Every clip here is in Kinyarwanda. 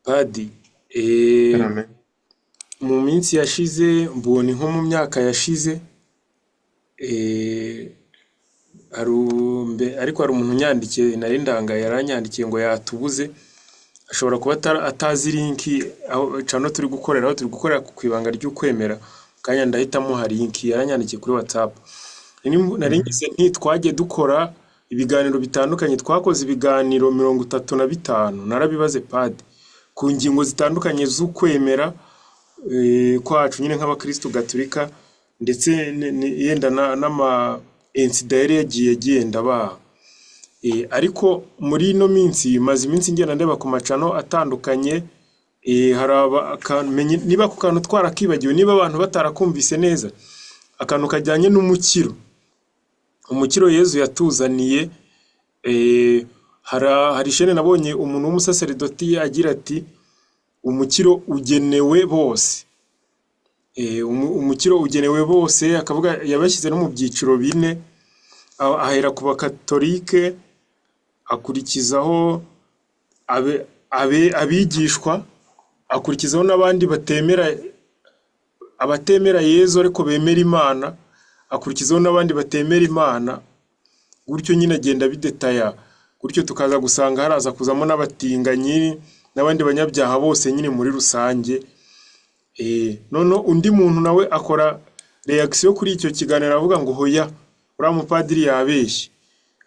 Padi, Karame. mu minsi yashize, mbonye nko mu myaka yashize, eh, ariko hari umuntu unyandikiye, nari ndangaye, yaranyandikiye ngo yatubuze, ashobora kuba atazi linki aho cano turi gukorera, aho turi gukorera ku Ibanga ry'Ukwemera. Kanya ndahita muha linki, yaranyandikiye kuri WhatsApp. Nari ngize nti twagiye dukora ibiganiro bitandukanye, twakoze ibiganiro 35, narabibaze padi, ku ngingo zitandukanye z'ukwemera kwacu nyine nk'abakristu gatolika, ndetse yenda n'ama incident yari yagiye agenda baha. Ariko muri ino minsi, maze iminsi ngenda ndeba ku macano atandukanye, hari niba ako kantu twarakibagiwe, niba abantu batarakumvise neza, akantu kajyanye n'umukiro, umukiro Yezu yatuzaniye. Hari shene nabonye umuntu w'umusaseridoti agira ati umukiro ugenewe bose. Umukiro ugenewe bose, akavuga yabashyize no mu byiciro bine, ahera ku bakatolike, akurikizaho abigishwa, akurikizaho n'abandi batemera, abatemera Yezu ariko bemera Imana, akurikizaho n'abandi batemera Imana, gutyo nyine agenda bidetaya gutyo, tukaza gusanga haraza kuzamo n'abatinganyi n'abandi banyabyaha bose nyine muri rusange. Noneho undi muntu nawe akora reaction kuri icyo kiganiro, avuga ngo hoya, uriya mupadiri yabeshye,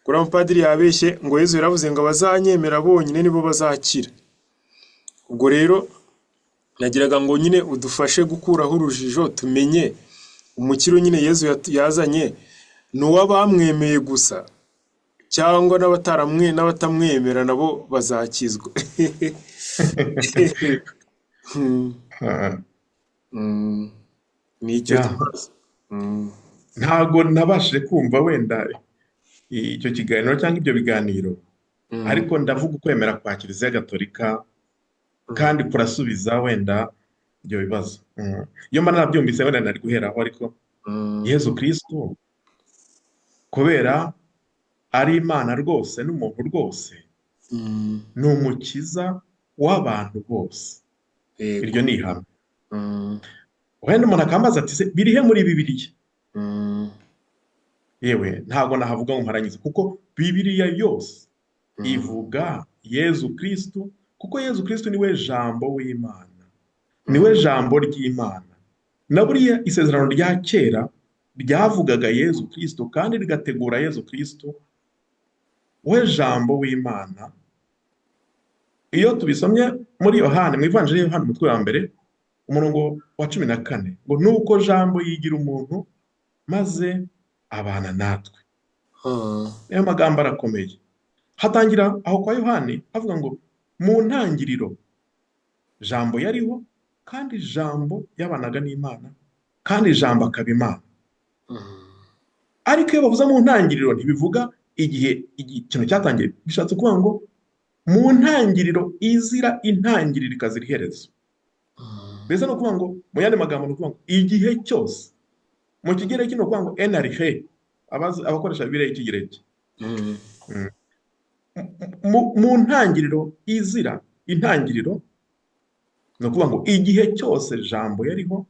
uriya mupadiri yabeshye, ngo Yezu yaravuze ngo abazanyemera bonyine nibo bazakira. Ubwo rero nagiraga ngo nyine udufashe gukuraho urujijo, tumenye umukiro nyine Yezu yazanye ni uw'abamwemeye gusa, cyangwa n'abatamwemera nabo bazakizwa? Ni icyo kibazo. Ntago nabashije kumva wenda icyo kiganiro cyangwa ibyo biganiro, ariko ndavuga ukwemera kwa Kiliziya Gatolika kandi kurasubiza wenda ibyo bibazo. Iyo mba nabyumvise wenda nari guheraho, ariko Yezu Kristu kubera ari Imana rwose n'umuntu rwose, ni umukiza w'abantu bose. Iryo ni ihame. Wenda umuntu akambaza ati se birihe muri Bibiliya? Yewe, ntabwo nahavuga ngo mparangize, kuko Bibiliya yose ivuga Yezu Kristu, kuko Yezu Kristu niwe jambo w'Imana, niwe jambo ry'Imana. Na buriya isezerano rya kera ryavugaga Yezu Kristu kandi rigategura Yezu Kristu we jambo w'Imana. Iyo tubisomye muri Yohani, mu Ivanjiri ya Yohani umutwe wa 1 umurongo wa 14, ngo nuko jambo yigira umuntu maze abana natwe. Ayo magambo arakomeye. Hatangira aho kwa Yohani avuga ngo mu ntangiriro jambo yariho, kandi jambo yabanaga n'Imana, kandi jambo akaba Imana. Ariko iyo bavuze mu ntangiriro ntibivuga igihe ikintu cyatangiye, bishatse kuvuga ngo mu ntangiriro izira intangiriro ikazira iherezo. Mbese ni ukuvuga ngo mu yandi magambo ni ukuvuga ngo igihe cyose. Mu kigereki ni ukuvuga ngo enarihe, abakoresha Bibiliya y'ikigereki. Mu ntangiriro izira intangiriro, ni ukuvuga ngo igihe cyose jambo yariho,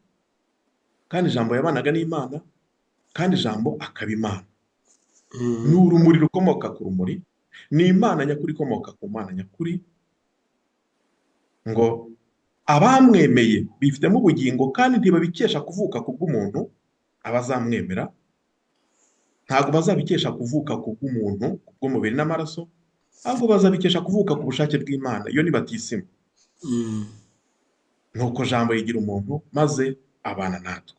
kandi jambo yabanaga n'Imana, kandi jambo akaba Imana. Ni urumuri rukomoka ku rumuri, ni Imana nyakuri ikomoka ku Mana nyakuri. Ngo abamwemeye bifitemo ubugingo kandi ntibabikesha kuvuka ku bw'umuntu. Abazamwemera ntabwo bazabikesha kuvuka ku bw'umuntu, ku bw'umubiri n'amaraso, ahubwo bazabikesha kuvuka ku bushake bw'Imana. Iyo ni batisimu. Nuko jambo yigira umuntu maze abana natwe.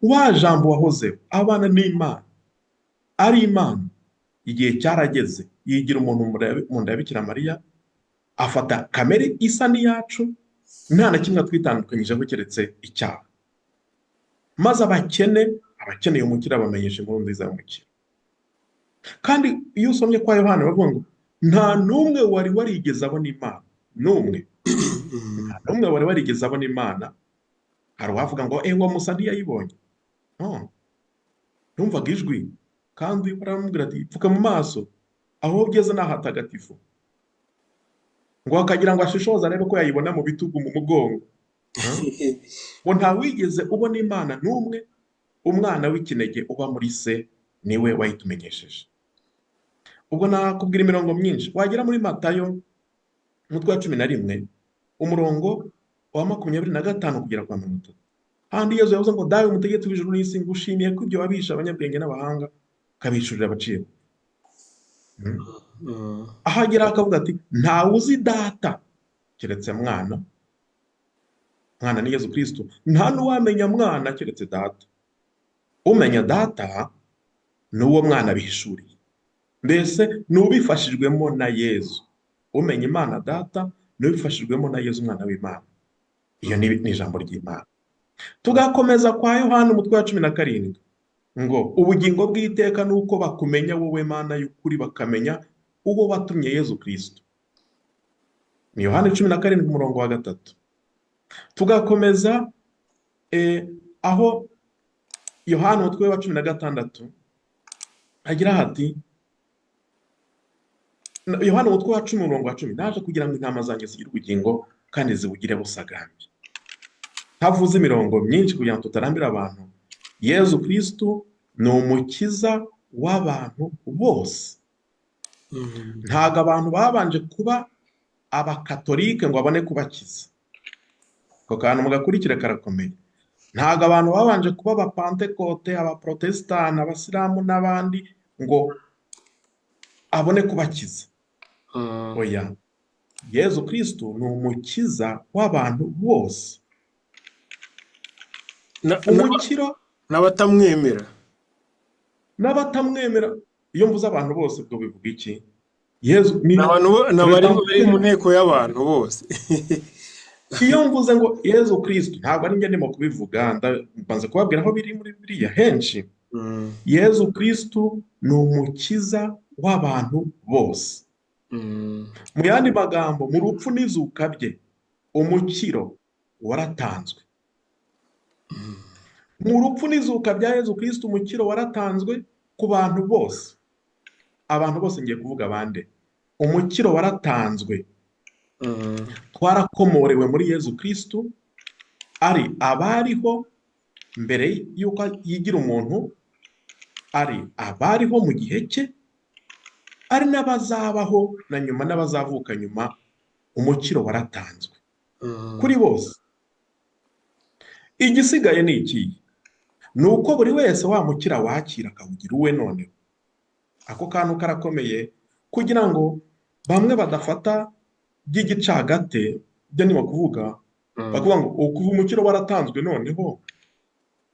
Wa jambo wahozeho abana n'Imana, ari Imana, igihe cyarageze yigira umuntu mu nda ya Bikira Mariya, afata kamere isa n'iyacu, nta na kimwe atwitandukanyijeho keretse icyaha. Maze abakene, abakeneye umukiro abamenyesha inkuru nziza y'umukiro. Kandi iyo usomye kwa Yohana bavuga ngo nta n'umwe wari warigeze abona Imana, n'umwe. Nta n'umwe wari warigeze abona Imana. Hari uwavuga ngo ngo Musa ntiyayibonye. No. Yumvaga ijwi kandi baramubwira ati pfuka mu maso, aho ugeze ni ahatagatifu. Ngo akagira ngo ashishoze arebe ko yayibona mu bitugu, mu mugongo. Ngo ntawigeze ubona Imana n'umwe, umwana w'ikinege uba muri se niwe wayitumenyesheje. Ubwo nakubwira imirongo myinshi. Wagera muri Matayo umutwe wa 11, umurongo wa 25 kugera kwa 30. Handi Yezu yavuze ngo: "Dawe umutegetsi w'ijuru n'isi, ngushimiye ko ibyo wabishe abanyabwenge n'abahanga ukabishurira abaciro." Aho agera akavuga ati: "Ntawe uzi data keretse mwana." Mwana ni Yezu Kristo. "Nta n'uwamenya mwana keretse data. Umenya data ni uwo mwana bihishuriye." Mbese ni ubifashijwemo na Yezu. Umenya Imana data ni ubifashijwemo na Yezu umwana w'Imana. Iyo ni ijambo ry'Imana. Tugakomeza kwa Yohana umutwe wa 17, ngo ubugingo bw'iteka ni uko bakumenya wowe Mana y'ukuri, bakamenya uwo watumye Yezu Kristo. Ni Yohana 17 umurongo wa 3. Tugakomeza aho Yohana umutwe wa 16 hagira hati, Yohana umutwe wa 10 umurongo wa 10: "Naje kugira ngo intama zanjye zigire ubugingo kandi zibugire busagambye." Ntavuze imirongo myinshi kugira ngo tutarambira abantu, Yezu Kristo ni umukiza w'abantu bose. Ntabwo abantu babanje kuba abakatolike ngo babone kubakiza. Ako kantu mugakurikire karakomeye. Ntabwo abantu babanje kuba abapantekote, abaprotesitanti, abasilamu n'abandi ngo abone kubakiza. Oya, Yezu Kristo ni umukiza w'abantu bose. Umukiro n'abatamwemera. N'abatamwemera. Iyo mvuze abantu bose, ubwo bivuga iki? Yezu ni Ni abantu ni abari bari mu nteko y'abantu bose. Iyo mvuze ngo Yezu Kristo, ntabwo ari njye ndimo kubivuga, mbanze kubabwira aho biri muri Bibiliya henshi. Yezu Kristo ni umukiza w'abantu bose. Mu yandi magambo, mu rupfu n'izuka bye, umukiro waratanzwe. Mu rupfu n'izuka bya Yezu Kristo, umukiro waratanzwe ku bantu bose. Abantu bose ngiye kuvuga bande? Umukiro waratanzwe. Twarakomorewe muri Yezu Kristo, ari abariho mbere y'uko yigira umuntu, ari abariho mu gihe cye, ari n'abazabaho na nyuma n'abazavuka nyuma. Umukiro waratanzwe kuri bose. Igisigaye ni ikihe? Ni uko buri wese wamukira wakira akawugira uwe. Noneho ako kantu karakomeye, kugira ngo bamwe badafata by'igicagate ibyo ndimo kuvuga, bakavuga ngo kuva umukiro waratanzwe, noneho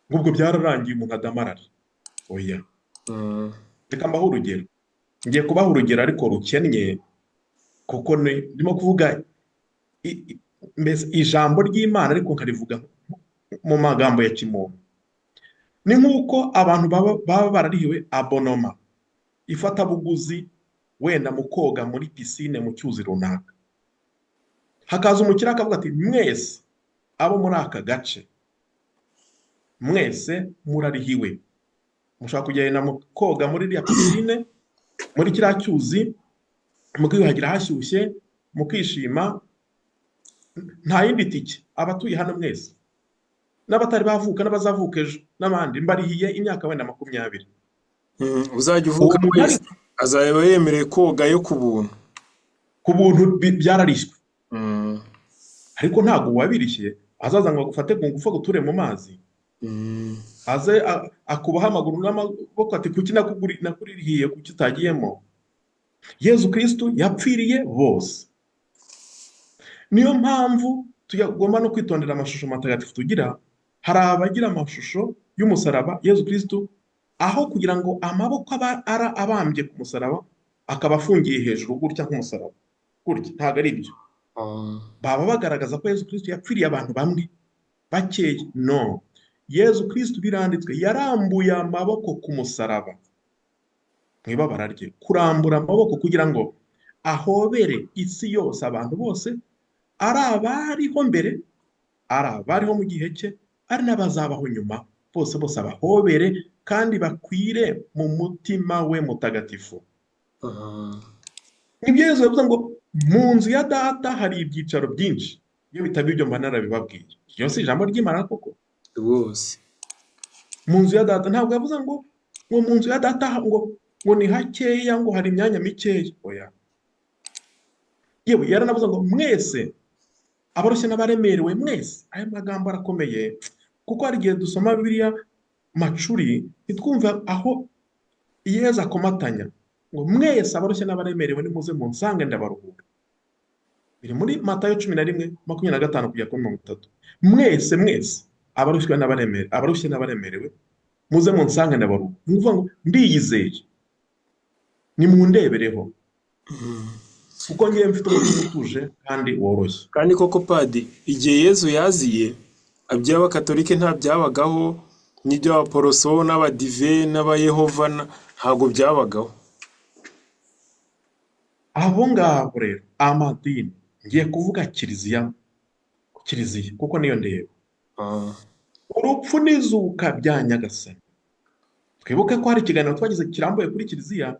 ngo ubwo byararangiye, umuntu adamarara. Oya. Reka mbahe urugero. Ngiye kubaha urugero ariko rukennye, kuko ndimo kuvuga mbese ijambo ry'Imana ariko nkarivuga mu magambo ya kimuntu. Ni nk'uko abantu baba bararihiwe abonnement, ifatabuguzi, wenda mu koga muri piscine, mu cyuzi runaka. Hakaza umukire akavuga ati: "Mwese abo muri aka gace, mwese murarihiwe, mushobora kugenda mu koga muri iriya piscine, muri kiriya cyuzi, mukiyuhagira hashyushye, mukishima, nta yindi tike. Abatuye hano mwese, n'abatari bavuka n'abazavuka ejo n'abandi, mbarihiye imyaka wenda 20." Uzajya uvuka Uwo muntu wese azaba yemerewe kogayo ku buntu. Ku buntu, byararishywe. Ariko ntabwo uwabirishye azaza ngo agufate ku ngufu aguture mu mazi, aze akubaho amaguru n'amaboko ati: "Kuki nakuririhiye, kuki utagiyemo?" Yezu Kristu yapfiriye bose. Niyo mpamvu tugomba no kwitondera amashusho matagatifu tugira. Hari abagira amashusho y'umusaraba, Yezu Kristu aho kugira ngo amaboko aba abambye ku musaraba, akaba afungiye hejuru gutya nk'umusaraba gutya. Ntabwo ari ibyo. Baba bagaragaza ko Yezu Kristu yapfiriye abantu bamwe bakeya. No, Yezu Kristu biranditswe, yarambuye amaboko ku musaraba mu ibabara rye, kurambura amaboko kugira ngo ahobere isi yose, abantu bose, ari abariho mbere, ari abariho mu gihe cye, ari n'abazabaho nyuma, bose bose abahobere kandi bakwire mu mutima we mutagatifu. Nibyo Yezu yavuze ngo Mu nzu ya data hari ibyicaro byinshi, iyo bitaba ibyo mba narabibabwiye. Iryo si ijambo ry'Imana koko? Rwose. Mu nzu ya data ntabwo yavuze ngo mu nzu ya data ngo ni hakeya, ngo hari imyanya mikeya. Oya, yewe yaranavuze ngo mwese abarushye n'abaremerewe mwese. Aya magambo arakomeye, kuko hari igihe dusoma Bibiliya macuri ntitwumve aho Yezu akomatanya ngo mwese abarushye n'abaremerewe nimuze munsange ndabaruhura. Biri muri Matayo 11:25 kugera kuri 30. Mwese mwese abarushye n'abaremerewe, abarushye n'abaremerewe muze munsange ndabaruhura. Ni ukuvuga ngo ndiyizeye, nimundebereho, kuko ngewe mfite umutima utuje kandi woroshye. Kandi koko padi, igihe Yezu yaziye iby'abakatolike nta byabagaho, n'iby'abaporoso n'abadive n'abayehova ntabwo byabagaho. Abo ngabo rero amadini, ngiye kuvuga kiliziya, kiliziya kuko niyo ndeba. Urupfu n'izuka bya Nyagasani. Twibuke ko hari ikiganiro twagize kirambuye kuri kiliziya.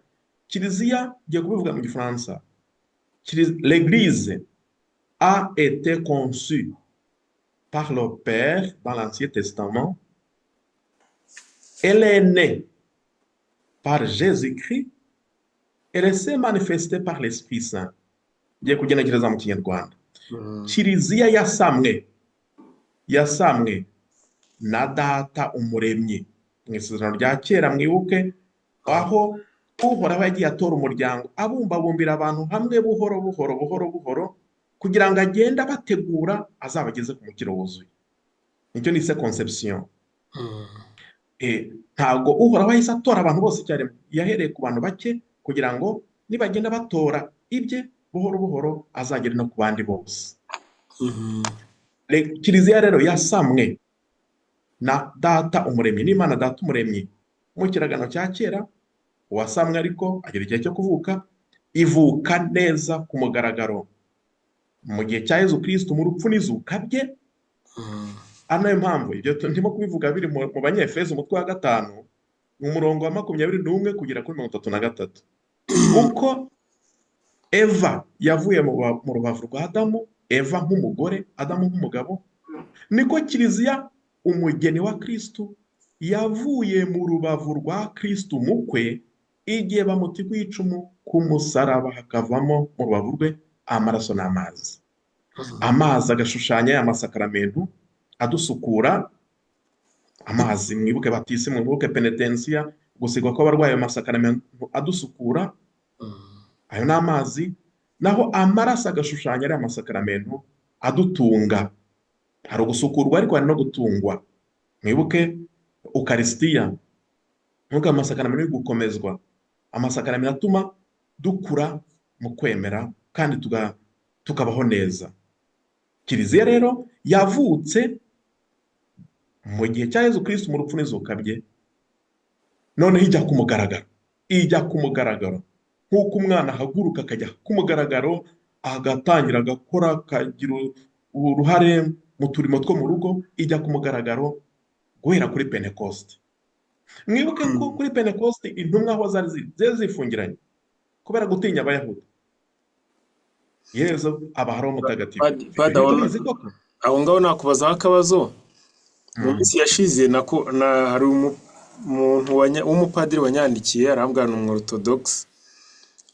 Kiliziya, ngiye kubivuga mu Gifaransa, L'Église a été conçue par le Père dans l'Ancien Testament. Elle est née par Jésus-Christ. Elle s'est manifestée par l'Esprit Saint. Ngiye kugenekereza mu Kinyarwanda. Kiliziya yasamwe na Data Umuremyi. Mu Isezerano rya Kera, mwibuke aho Uhoraho yagiye atora umuryango, abumbabumbira abantu hamwe buhoro buhoro buhoro buhoro, kugira ngo agende abategura azabageze ku mukiro wuzuye. Nicyo nise conception. Ntabwo Uhoraho yahise atora abantu bose icyarimwe, yahereye ku bantu bake kugira ngo nibagenda batora ibye buhoro buhoro azagere no ku bandi bose. Kiliziya rero yasamwe na Data Umuremyi, n'Imana Data Umuremyi mu kiragano cya kera. Uwasamwe ariko agera igihe cyo kuvuka, ivuka neza ku mugaragaro mu gihe cya Yezu Kristo, mu rupfu n'izuka bye. Ari nayo mpamvu ibyo ndimo kubivuga biri mu Banyefeso umutwe wa 5, mu murongo wa 21 kugera kuri 33. Uko Eva yavuye mu rubavu rwa Adamu, Eva nk'umugore, Adamu nk'umugabo, niko Kiliziya umugeni wa Kristu yavuye mu rubavu rwa Kristu umukwe, igihe bamutiguye icumu ku musaraba, hakavamo mu rubavu rwe amaraso n'amazi. Amazi agashushanya ya masakaramentu adusukura. Amazi, mwibuke batisimu, mwibuke penetensiya, gusigwa kw'abarwayi, amasakaramentu adusukura, ayo ni amazi. Naho amaraso agashushanya ariya masakaramentu adutunga. Hari ugusukurwa ariko hari no gutungwa. Mwibuke ukarisitiya, mwibuke amasakaramentu yo gukomezwa, amasakaramentu atuma dukura mu kwemera kandi tukabaho neza. Kiliziya rero yavutse mu gihe cya Yezu Kristo mu rupfu n'izuka bye, noneho ijya ku mugaragaro, ijya ku mugaragaro nk'uko umwana ahaguruka akajya ku mugaragaro, agatangira agakora, akagira uruhare mu turimo two mu rugo. Ijya ku mugaragaro guhera kuri Pentekoste. Mwibuke ko kuri Pentekoste intumwa aho zari ziri zari zifungiranye kubera gutinya Abayahudi. Yezu abaha Roho Mutagatifu. Padi, Ibyo padi, aho ntitubizi koko? aho ngaho nakubazaho akabazo. Mu minsi yashize nako na hari umuntu w'umupadiri wanyandikiye, arambwira ni umworotodogisi,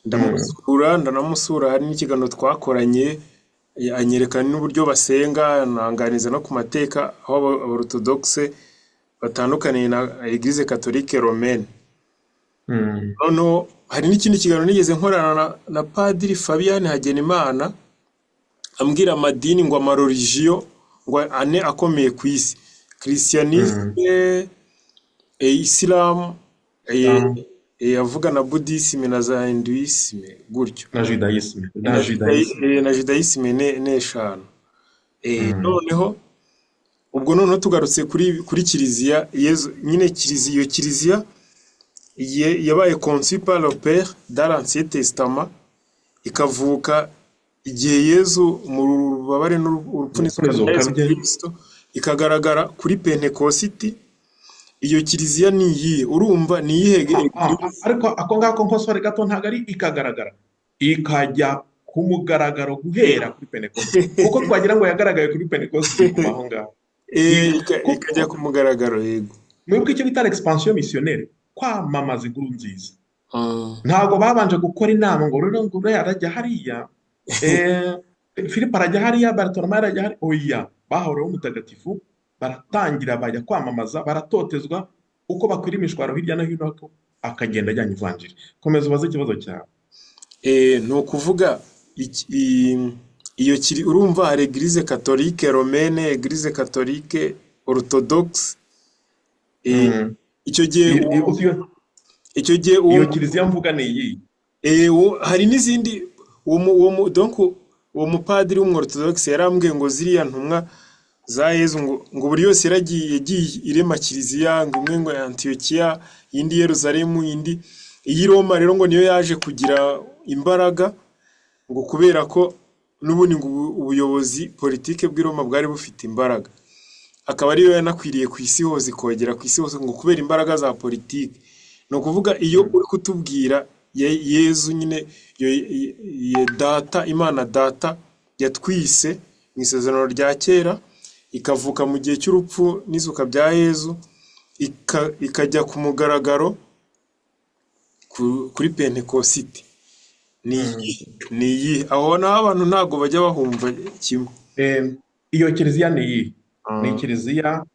ndamusura, ndanamusura, hari n'ikiganiro twakoranye, anyereka n'uburyo basenga, ananganiza no ku mateka aho aborotodogise batandukaniye na Eglise Catholique Romaine. Noneho hari n'ikindi kiganiro nigeze nkorana na Padiri Fabian Hagenimana, ambwira amadini ngo amarorigiyo ngo ane akomeye ku isi: Christianisme, Islam, avuga na Buddhisme na za Hinduisme gutyo. Na Judaïsme, na Na Judaïsme. Na Judaïsme ne eshanu. Noneho ubwo noneho tugarutse kuri Kiliziya Yezu nyine, Kiliziya, iyo Kiliziya yabaye conçue par le Père dans l'Ancien Testament, ikavuka igihe Yezu mu bubabare n'urupfu Urupfu n'izuka rya n'izuka Yezu bye. Kristo, ikagaragara kuri Pentekositi. Iyo kiliziya ni iyihe? Urumva ni iyihe eglise? Ariko ako ngako nkosore gato, ntabwo ari ikagaragara, ikajya ku mugaragaro guhera kuri Pentekoste, kuko twagira ngo yagaragaye kuri Pentekoste iguma aho ngaho. Ikajya ku mugaragaro, yego. Mwibuke icyo bita l'expansion missionnaire, kwamamaza inkuru nziza. Ntabwo babanje gukora inama ngo rero ngo uriya arajya hariya, Filipo arajya hariya, Bartolomayo arajya hariya. Oya, bahorewe mutagatifu, baratangira bajya kwamamaza, baratotezwa uko bakwira imishwaro hirya no hino, akagenda ajyanye ivanjiri. Komeza ubaze ikibazo cyawe. Ni ukuvuga iyo kiri, urumva hari Eglise Catholique Romaine, Eglise Catholique Orthodoxe. Icyo gihe icyo gihe iyo kiliziya mvuga ni iyi. Hari n'izindi. Donc uwo mupadiri w'umworthodoxe yarambwiye ngo ziriya ntumwa za Yezu ngo buri yose yagiye irema kiliziya, ngo imwe ngo ya Antiyokiya, iyindi Yeruzalemu, indi iyi Roma. Rero ngo niyo yaje kugira imbaraga, ngo kubera ko n'ubundi ngo ubuyobozi politike bw'i Roma bwari bufite imbaraga, akaba ariyo yanakwiriye ku isi hose, ikogera ku isi hose, ngo kubera imbaraga za politike. Ni ukuvuga iyo uri kutubwira Yezu nyine, Data, Imana Data yatwise mu isezerano rya kera, ikavuka mu gihe cy'urupfu n'izuka bya Yezu, ikajya ku mugaragaro kuri Pentekositi, ni iyi. Aho naho abantu ntabwo bajya bahumva kimwe. Iyo kiliziya ni iyi, ni kiliziya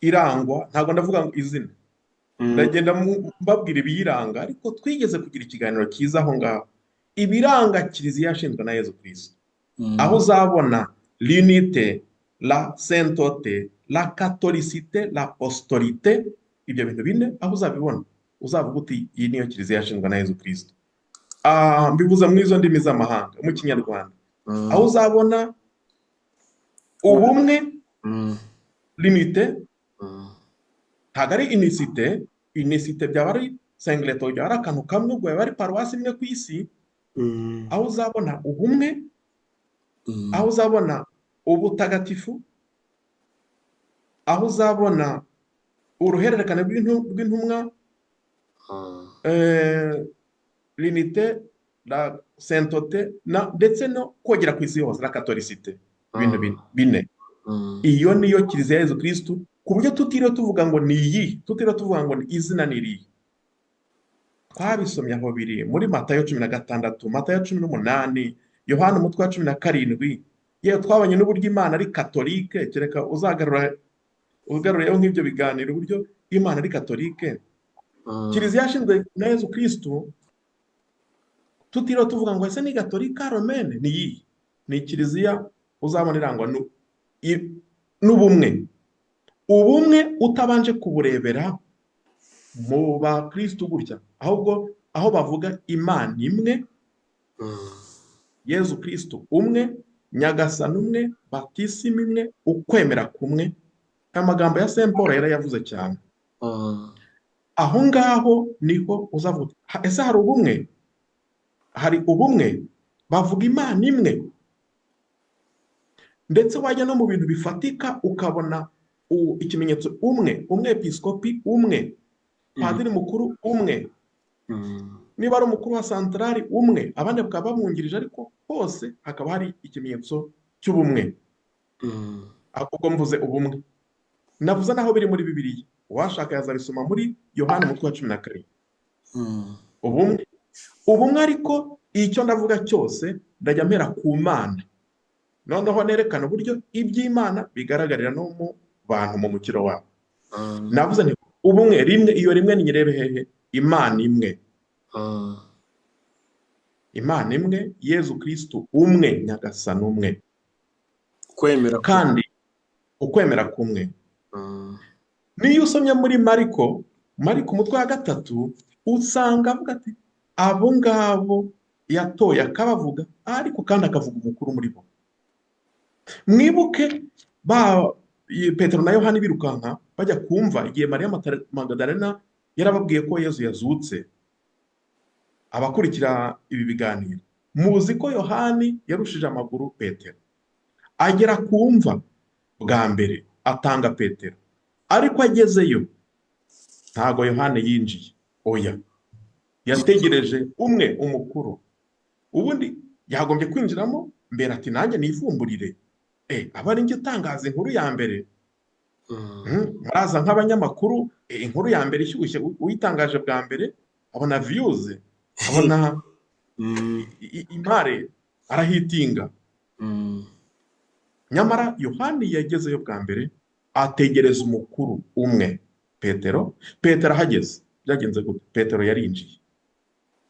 irangwa, ntabwo ndavuga ngo izina, ndagenda mbabwira ibiyiranga, ariko twigeze kugira ikiganiro cyiza aho ngaho, ibiranga kiliziya yashinzwe na Yezu Kristo, aho uzabona l'unité, la sainteté, la catholicité, l'apostolité, ibyo bintu bine, aho uzabibona uzavuga uti iyi niyo kiliziya yashinzwe na Yezu Kristo. Mbivuze mu izo ndimi z'amahanga, mu Kinyarwanda, aho uzabona ubumwe, l'unité, ntabwo ari unicité. Unicité byaba ari singleton, byaba ari akantu kamwe, ubwo yaba ari paruwasi imwe ku isi. Aho uzabona ubumwe, aho uzabona ubutagatifu, aho uzabona uruhererekane rw'intumwa, l'unité, la sainteté, ndetse no kogera ku isi hose, la catholicité, ibintu bine. Iyo niyo kiliziya ya Yezu Kristu, ku buryo tutiriwe tuvuga ngo ni iyi, tutiriwe tuvuga ngo ni izina ni iriya. Twabisomye aho biri muri Matayo 16, Matayo 18, Yohana umutwe wa 17. Yewe, twabonye n'uburyo Imana ari katolike, kereka uzagarura ugarureho nk'ibyo biganiro, uburyo Imana ari katolike. Kiliziya yashinzwe na Yezu Kristu, tutiriwe tuvuga ngo ese ni gatolika romaine, ni iyi. Ni kiliziya uzabona irangwa n'ubumwe. Ubumwe utabanje kuburebera mu bakristu gutya, ahubwo aho bavuga Imana imwe, Yezu Kristu umwe, Nyagasani umwe, batisimu imwe, ukwemera kumwe. Amagambo ya Saint Paul yarayavuze cyane. Aho ngaho niho uzavuga, ese hari ubumwe? Hari ubumwe, bavuga Imana imwe. Ndetse wajya no mu bintu bifatika ukabona ikimenyetso umwe, umwepiskopi umwe, padiri mukuru umwe, niba ari umukuru wa santarari umwe, abandi bakaba bamwungirije, ariko hose hakaba hari ikimenyetso cy'ubumwe. Ubwo mvuze ubumwe, navuze naho biri muri Bibiliya, uwashaka yazabisoma muri Yohani umutwe wa 17. Ubumwe, ubumwe. Ariko icyo ndavuga cyose ndajya mpera ku Mana, noneho nerekana uburyo iby'Imana bigaragarira no mu bantu mu mukiro wabo. Navuze nti ubumwe rimwe, iyo rimwe ninyirebe hehe? Imana imwe, Imana imwe, Yezu Kristu umwe, Nyagasani umwe, kwemera kandi ukwemera kumwe. Niyo usomye muri Mariko, Mariko umutwe wa 3, usanga avuga ati abo ngabo yatoye akabavuga, ariko kandi akavuga umukuru muri bo. Mwibuke ba Petero na Yohani birukanka bajya kumva igihe Mariya Magdalena yarababwiye ko Yezu yazutse. Abakurikira ibi biganiro muzi ko Yohani yarushije amaguru Petero, agera kumva bwa mbere atanga Petero, ariko agezeyo ntago Yohani yinjiye, oya, yategereje umwe umukuru. Ubundi Yagombye kwinjiramo mbere ati nanjye nivumburire, aba ari njye utangaza inkuru ya mbere. Muraza nk'abanyamakuru, inkuru ya mbere ishyushye, uyitangaje bwa mbere abona views, abona imari, arahitinga. Nyamara Yohani yagezeyo bwa mbere, ategereza umukuru umwe, Petero. Petero ahageze byagenze gute? Petero yarinjiye.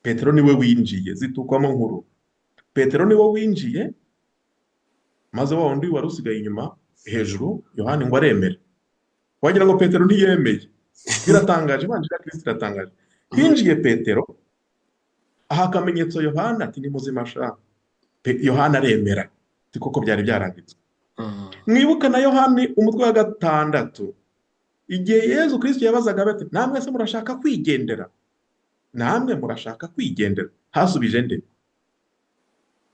Petero niwe winjiye, zitukwamo nkuru. Petero niwe winjiye, maze wa wundi wari usigaye inyuma hejuru, Yohani ngo aremere. Wagira ngo Petero ntiyemeye. Biratangaje, Ivanjiri ya Kristo iratangaje. Hinjiye Petero, aha akamenyetso Yohana ati ni muzima sha. Yohana aremera, ati koko byari byaranditswe. Mwibuke na Yohani umutwe wa 6, igihe Yezu Kristo yabazaga bati namwe se murashaka kwigendera? Namwe murashaka kwigendera? Hasubije nde?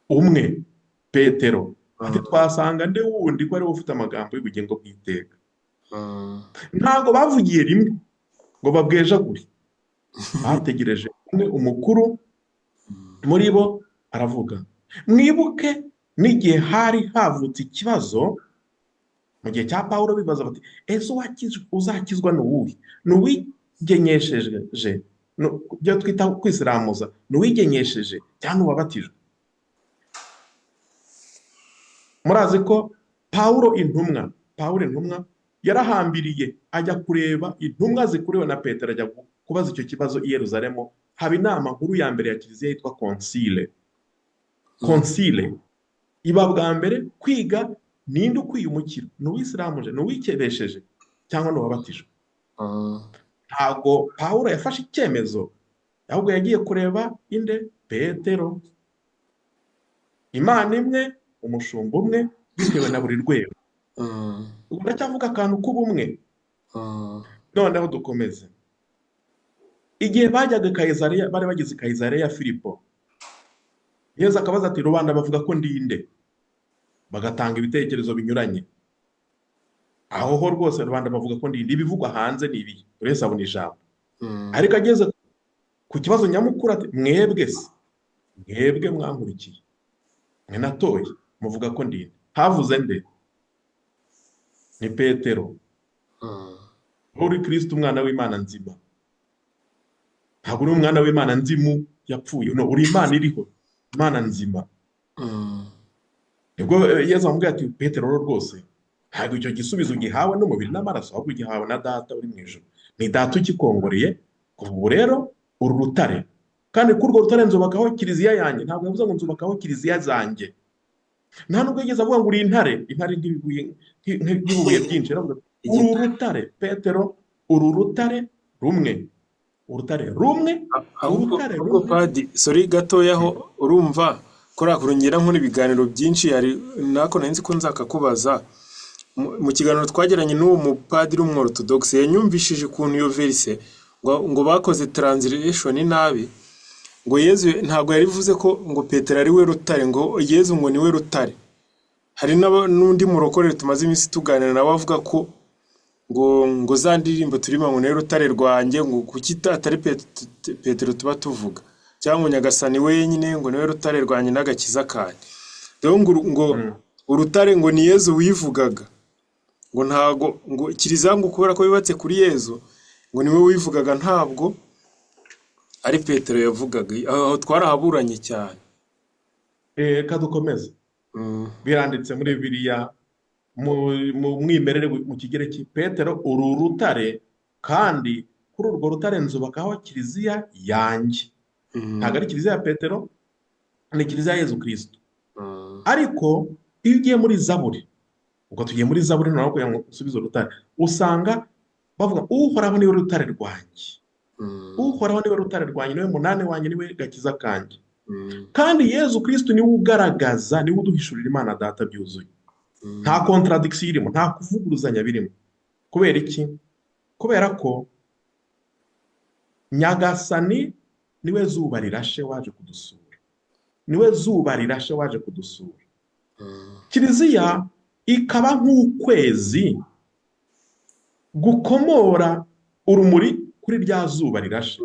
Umwe, Petero. Ati twasanga nde wundi ko ari we ufite amagambo y'ubugingo bw'iteka? Ntabwo bavugiye rimwe ngo babwejagure, bategereje umwe umukuru muri bo aravuga. Mwibuke n'igihe hari havutse ikibazo mu gihe cya Pawulo, bibaza bati ese uzakizwa ni uwuhe? Ni uwigenyesheje, ibyo twita kwisiramuza, ni uwigenyesheje cyangwa uwabatijwe? Murazi ko Pawulo intumwa yarahambiriye ajya kureba intumwa zikuriwe na Petero, ajya kubaza icyo kibazo i Yerusalemu. Haba inama nkuru ya mbere ya kiliziya yitwa konsile. Konsile iba bwa mbere kwiga ninde ukwiye umukiro, ni uwisiramuje, ni uwikebesheje cyangwa ni uwabatijwe. Ntabwo Pawulo yafashe icyemezo, ahubwo yagiye kureba inde? Petero. Imana imwe, umushumba umwe, bitewe na buri rwego. Ubu ndacyavuga akantu k'ubumwe. Noneho dukomeze. Igihe bajyaga i Kayisariya, bari bageze i Kayisariya ya Filipo, Yezu akabaza ati rubanda bavuga ko ndinde? Bagatanga ibitekerezo binyuranye. Aho ho rwose rubanda bavuga ko ndinde, ibivugwa hanze ni ibi, buri wese abona ijambo. Ariko ageze ku kibazo nyamukuru ati mwebwe se, mwebwe mwankurikiye, mwe natoye, muvuga ko ndinde? Havuze nde? Ni Petero. Uri Kristo umwana w'Imana nzima. Ntabwo uri umwana w'Imana nzimu yapfuye, no, uri Imana iriho, Imana nzima. Nibwo Yezu amubwira ati Petero rero rwose ntabwo icyo gisubizo gihawe n'umubiri n'amaraso, ahubwo gihawe na data uri mu ijuru. Ni data ukikongoreye. Kuva ubu rero uru rutare, kandi kuri urwo rutare nzubakaho kiliziya yanjye. Ntabwo yavuze ngo nzubakaho kiliziya zanjye, nta nubwo yigeze avuga ngo uri intare, intare nk'ibibuye byinshi. Yaravuze ati, uru rutare Petero, uru rutare rumwe, urutare rumwe, urutare ahubwo rumwe. Padi, sorry gatoya, aho urumva kuriya kurongera nkora ibiganiro byinshi, hari nako nari nzi ko nzakakubaza. Mu kiganiro twagiranye n'uwo mupadiri w'umworotodogisi, yanyumvishije ukuntu iyo verse ngo bakoze translation nabi, ngo Yezu ntabwo yarivuze ko ngo Petero ari we rutare, ngo Yezu ngo ni we rutare. Hari n'undi murokorere tumaze iminsi tuganira nawe avuga ko ngo za ndirimbo turimo ngo niwe rutare rwanjye, ngo kuki atari Petero tuba tuvuga, cyangwa ngo Nyagasani wenyine ngo niwe rutare rwanjye n'agakiza kanjye. Rero ngo urutare ngo ni Yezu wivugaga, ngo ntago ngo kiliziya ngo kubera ko yubatse kuri Yezu ngo niwe wivugaga, ntabwo ari Petero yavugaga. Aho twarahaburanye cyane. Reka dukomeze. Biranditse muri Bibiliya mu mwimerere mu Kigereki, Petero uru rutare, kandi kuri urwo rutare nzubakaho kiliziya yanjye. Ntabwo ari kiliziya ya Petero, ni kiliziya ya Yezu Kristo. Ariko iyo ugiye muri Zaburi, ubwo tugiye muri Zaburi noneho kugira ngo usubize urutare, usanga bavuga Uhoraho niwe rutare rwanjye. Uhoraho niwe rutare rwanjye, niwe munani wanjye, niwe gakiza kanjye. Kandi Yezu Kristo niwe ugaragaza, niwe uduhishurira Imana Data byuzuye. Nta contradiction irimo, nta kuvuguruzanya birimo. Kubera iki? Kubera ko Nyagasani niwe zuba rirashe waje kudusura. Niwe zuba rirashe waje kudusura. Kiliziya ikaba nk'ukwezi gukomora urumuri kuri rya zuba rirashe.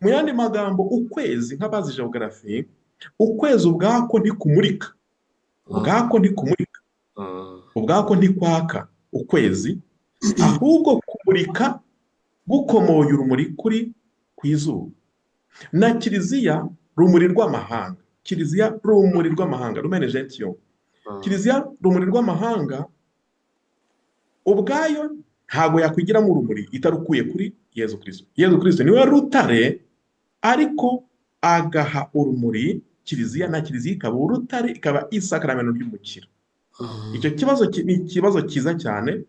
Mu yandi magambo, ukwezi nk'abazi geography, Ukwezi ubwako ntikumurika, ubwako ntikumurika, ubwako ntikwaka ukwezi, ahubwo kumurika gukomoye urumuri kuri ku izuba. Na Kiliziya rumuri rw'amahanga, Kiliziya rumuri rw'amahanga, Lumen Gentium, Kiliziya rumuri rw'amahanga ubwayo ntabwo yakwigiramo urumuri itarukuye kuri Yezu Kristo. Yezu Kristo niwe rutare, ariko agaha urumuri Kiliziya, na Kiliziya ikaba urutare, ikaba isakaramento ry'umukiro. Icyo kibazo ni ikibazo cyiza cyane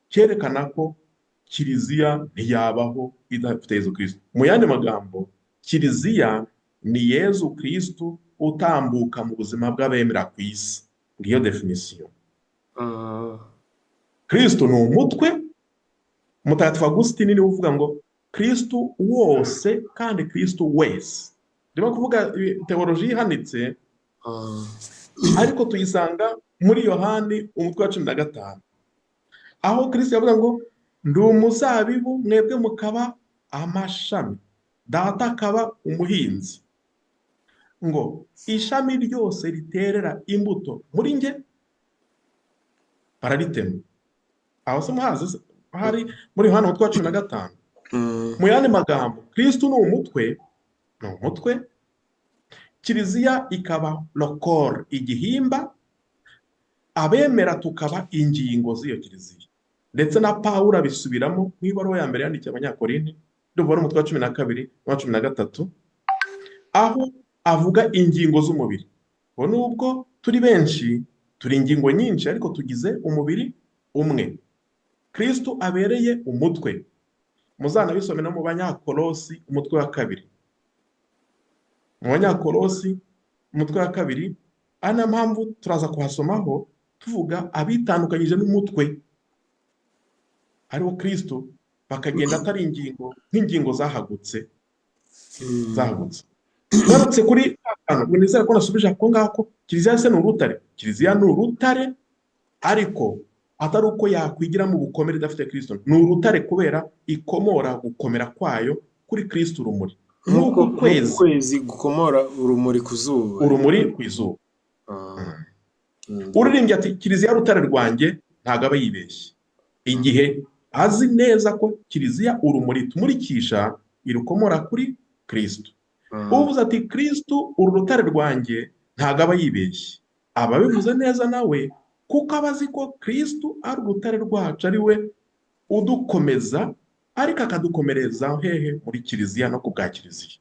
cyerekana ko Kiliziya ntiyabaho idafite Yezu Kristo. Mu yandi magambo, Kiliziya ni Yezu Kristo utambuka mu buzima bw'abemera ku isi. Ngiyo définition. Kristo ni umutwe. Mutagatifu Agusitini niwe uvuga ngo Kristo wose kandi Kristo wese. Ndimo kuvuga théologie ihanitse, ariko tuyisanga muri Yohani umutwe wa 15, aho Kristo yavuga ngo ndi umuzabibu, mwebwe mukaba amashami, data akaba umuhinzi, ngo ishami ryose riterera imbuto muri nge bararitema. Aho se muhazi se? Hari muri Yohani umutwe wa 15. Mu yandi magambo, Kristo ni umutwe, ni umutwe, Kiliziya ikaba le corps, igihimba, abemera tukaba ingingo z'iyo Kiliziya. Ndetse na Pawulo abisubiramo mu ibaruwa ya mbere yandikiye Abanyakorinti, ndumva ari umutwe wa 12 n'uwa 13, aho avuga ingingo z'umubiri. Ngo nubwo turi benshi, turi ingingo nyinshi, ariko tugize umubiri umwe Kristo abereye umutwe. Muzanabisome no mu Banyakolosi umutwe wa 2. Mu Banyakolosi umutwe wa 2, ari nayo mpamvu turaza kuhasomaho tuvuga abitandukanyije n'umutwe ariwo Kristo, bakagenda atari ingingo, nk'ingingo zahagutse, zahagutse. Ngarutse kuri kantu, ubwo nizere ko nasubije ako ngako. Kiliziya se ni urutare? Kiliziya ni urutare, ariko atari uko yakwigira mu bukomere idafite Kristo. Ni urutare kubera ikomora gukomera kwayo kuri Kristo urumuri, nk'uko nk'uko ukwezi ukwezi gukomora urumuri ku zuba. Urumuri ku izuba. Uririmbye ati Kiliziya rutare rwanjye, ntabwo aba yibeshye igihe azi neza ko Kiliziya urumuri tumurikisha irukomora kuri Kristo. Uvuze ati Kristo uru rutare rwanjye, ntabwo aba yibeshye, aba abivuze neza nawe, kuko aba azi ko Kristo ari urutare rwacu, ari we udukomeza, ariko akadukomereza hehe? Muri Kiliziya no ku bwa Kiliziya.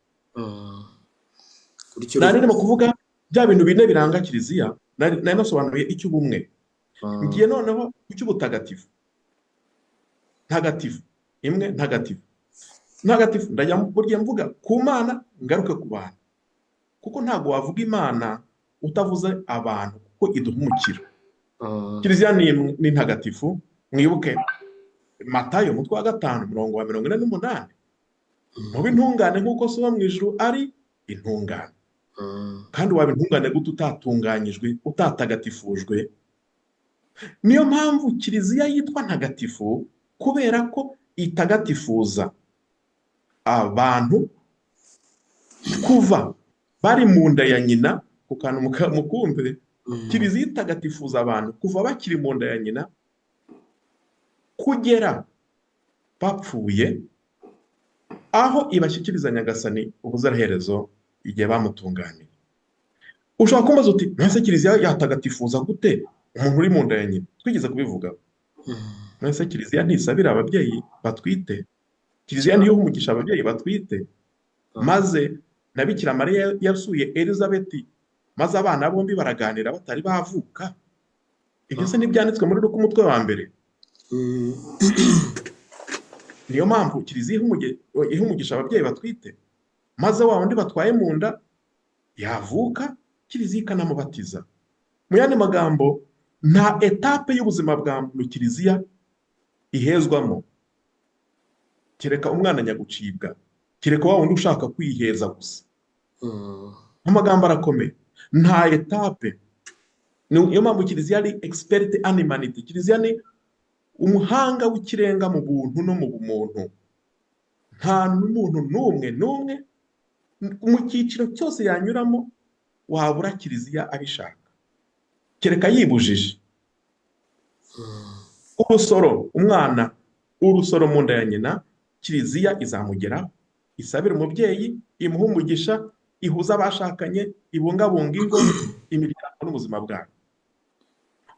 Gutyo Nari ndimo kuvuga bya bintu bine biranga Kiliziya, nari nasobanuye icy'ubumwe. Ngiye noneho ku cy'ubutagatifu. Ntagatifu imwe, ntagatifu, ntagatifu. Ndajya burya mvuga ku Mana, ngaruke ku bantu, kuko ntabwo wavuga Imana utavuze abantu, kuko iduha umukiro. Kiliziya ni ntagatifu. Mwibuke Matayo umutwe wa 5, umurongo wa 48: mube intungane nk'uko So wo mu ijuru ari intungane. Kandi waba intungane gute utatunganyijwe, utatagatifujwe? Niyo mpamvu Kiliziya yitwa ntagatifu, kubera ko itagatifuza abantu kuva bari mu nda ya nyina. Ku kantu mukumve, Kiliziya itagatifuza abantu kuva bakiri mu nda ya nyina kugera bapfuye, aho ibashyikiriza Nyagasani ubuziraherezo igihe bamutunganiye. Ushobora kumbaza uti mbese Kiliziya yatagatifuza gute umuntu uri mu nda ya nyina? Twigeze kubivuga. Mbese Kiliziya ntisabira ababyeyi batwite? Kiliziya ntiha umugisha ababyeyi batwite? Maze na Bikira Mariya yasuye Elizabeti, maze abana bombi baraganira batari bavuka. Ibyo se ntibyanditswe muri Luka umutwe wa 1? Niyo mpamvu Kiliziya iha umugisha ababyeyi batwite, maze wa wundi batwaye mu nda yavuka, Kiliziya ikanamubatiza. Mu yandi magambo, nta étape y'ubuzima bwa muntu Kiliziya ihezwamo, kereka umwana nyagucibwa, kereka wa wundi ushaka kwiheza gusa. Amagambo arakomeye. Nta étape. Niyo mpamvu Kiliziya ari experte en humanité. Kiliziya ni umuhanga w'ikirenga mu buntu no mu bumuntu. Nta n'umuntu n'umwe n'umwe mu cyiciro cyose yanyuramo. wabura kiliziya abishaka, kereka yibujije. Urusoro, umwana urusoro mu nda ya nyina, kiliziya izamugeraho, isabire umubyeyi, imuhe umugisha, ihuze abashakanye, ibungabunga ingo, imiryango n'ubuzima bwabo.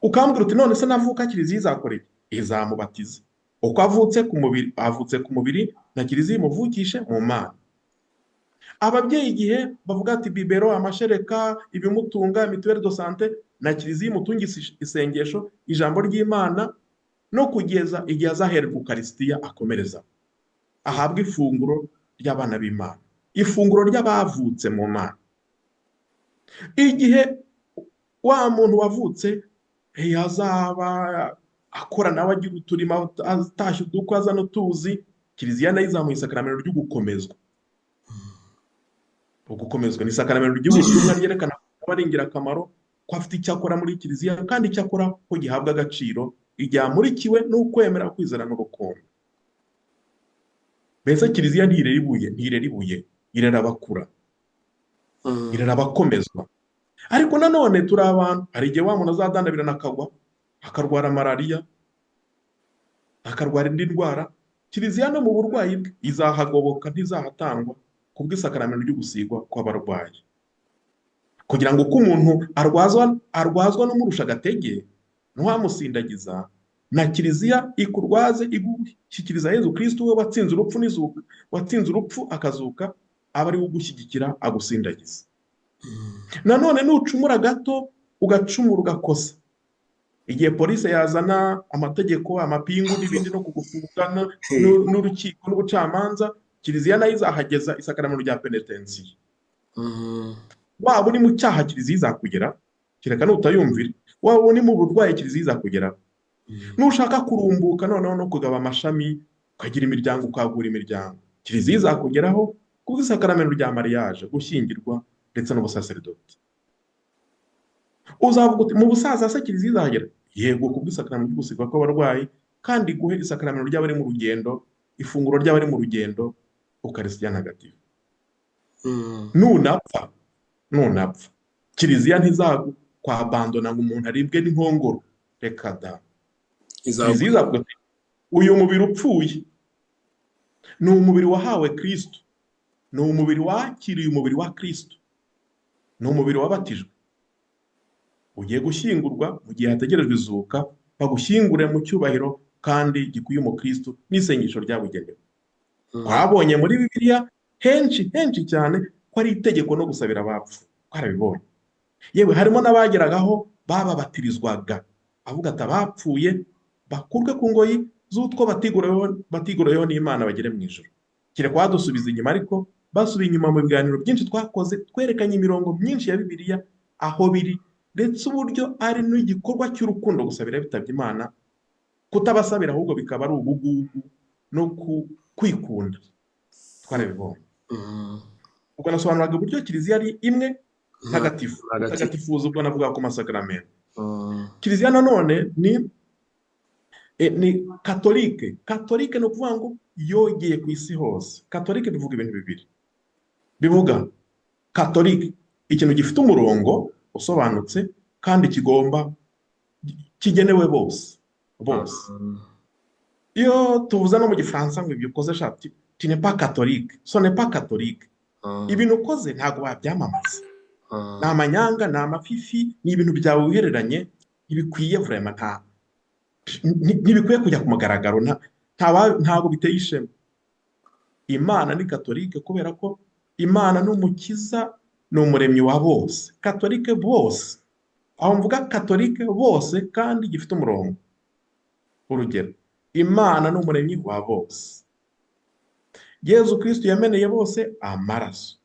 Ukambwira uti none se navuka kiliziya izakora iki? Izamubatiza. Uko avutse ku mubiri, avutse ku mubiri, na kiliziya imuvukishe mu Mana. Ababyeyi igihe bavuga ati bibero, amashereka, ibimutunga, mituelle de santé, na kiliziya imutungisa isengesho, ijambo ry'Imana, no kugeza igihe azahererwa ukarisitiya akomereza, ahabwa ifunguro ry'abana b'Imana, ifunguro ry'abavutse mu Mana. Igihe wa muntu wavutse yazaba akora nawe agira uturimo, atashye udukwe, azana utuzi, kiliziya nayo izamuha isakaramento ry'ugukomezwa. Ugukomezwa ni isakaramento ry'ubutumwa ryerekana ko ari ingirakamaro, ko afite icyo akora muri kiliziya, kandi icyo akora ko gihabwa agaciro igihe amurikiwe n'ukwemera, kwizera n'urukundo. Mbese kiliziya ntirera ibuye, ntirera ibuye, irera abakura, irera abakomezwa. Ariko nanone turi abantu, hari igihe wa muntu azadandabirana akagwa, akarwara malariya, akarwara indi ndwara. Kiliziya no mu burwayi bwe izahagoboka, ntizahatangwa kubw'isakaramento ry'ugusigwa kw'abarwayi, kugira ngo uko umuntu arwazwa n'umurusha agatege ntiwamusindagiza, na kiliziya ikurwaze igushyikiriza Yezu Kristu we watsinze urupfu n'izuka, watsinze urupfu akazuka, aba ari we ugushyigikira agusindagiza. Nanone nucumura gato, ugacumura ugakosa, igihe polisi yazana amategeko, amapingu n'ibindi no kugufunga n'urukiko n'ubucamanza, kiliziya nayo izahageza isakaramento rya penetensiya. Waba uri mu cyaha, kiliziya izakugera, kereka nutayumvira. Waba uri mu burwayi, kiliziya izakugera. Nushaka kurumbuka noneho no kugaba amashami, ukagira imiryango, ukagura imiryango, kiliziya izakugeraho kubw'isakaramento rya mariage, gushyingirwa ndetse n'ubusaseridoti. Uzavuga uti mu busaza se kiliziya izahagera? Yego, kubw'isakaramento ry'ugusigwa kw'abarwayi, kandi guhe isakaramento ry'abari mu rugendo, ifunguro ry'abari mu rugendo, ukarisitiya ntagatifu. Nunapfa kiliziya ntizakwabandona ngo umuntu aribwe n'inkongoro, reka da. Kiliziya izavuga ati uyu mubiri upfuye ni umubiri wahawe Kristo, ni umubiri wakiriye umubiri wa Kristo, ni umubiri wabatijwe, ugiye gushyingurwa mu gihe hategerejwe izuka, bagushyingure mu cyubahiro kandi gikwiye umukristo n'isengesho ryabugenewe. Twabonye muri Bibiliya henshi henshi cyane ko ari itegeko no gusabira abapfu, twarabibonye. Yewe harimo n'abageragaho bababatirizwaga, avuga ati abapfuye bakurwe ku ngoyi z'utwo batigoroyeho n'Imana bagere mu ijuru. Kereka wadusubiza inyuma, ariko basubiye inyuma mu biganiro byinshi twakoze, twerekanye imirongo myinshi ya Bibiliya aho biri, ndetse uburyo ari n'igikorwa cy'urukundo gusabira abitabye Imana, kutabasabira ahubwo bikaba ari ubugugu no kwikunda. Twarabibonye. Ubwo nasobanuraga uburyo kiliziya ari imwe ntagatifu, ntagatifuza, ubwo navuga ku masakaramentu. Kiliziya nanone ni katolike. Katolike ni ukuvuga ngo yogeye ku isi hose. Katolike bivuga ibintu bibiri. Bivuga katolike ikintu gifite umurongo usobanutse kandi kigomba kigenewe bose bose. Iyo tuvuze no mu gifaransa ngo ibyo ukoze shati tu n'es pas catholique, ce n'est pas catholique. Ibintu ukoze ntabwo wabyamamaza, ni amanyanga, ni amafifi, ni ibintu byawe wihereranye, ntibikwiye vraiment, ntibikwiye kujya ku mugaragaro, ntabwo biteye ishema. Imana ni katolike kubera ko Imana ni umukiza, ni umuremyi wa bose, katolike bose. Aho mvuga katolike bose kandi gifite umurongo. Urugero, Imana ni umuremyi wa bose. Yezu Kristu yameneye bose amaraso.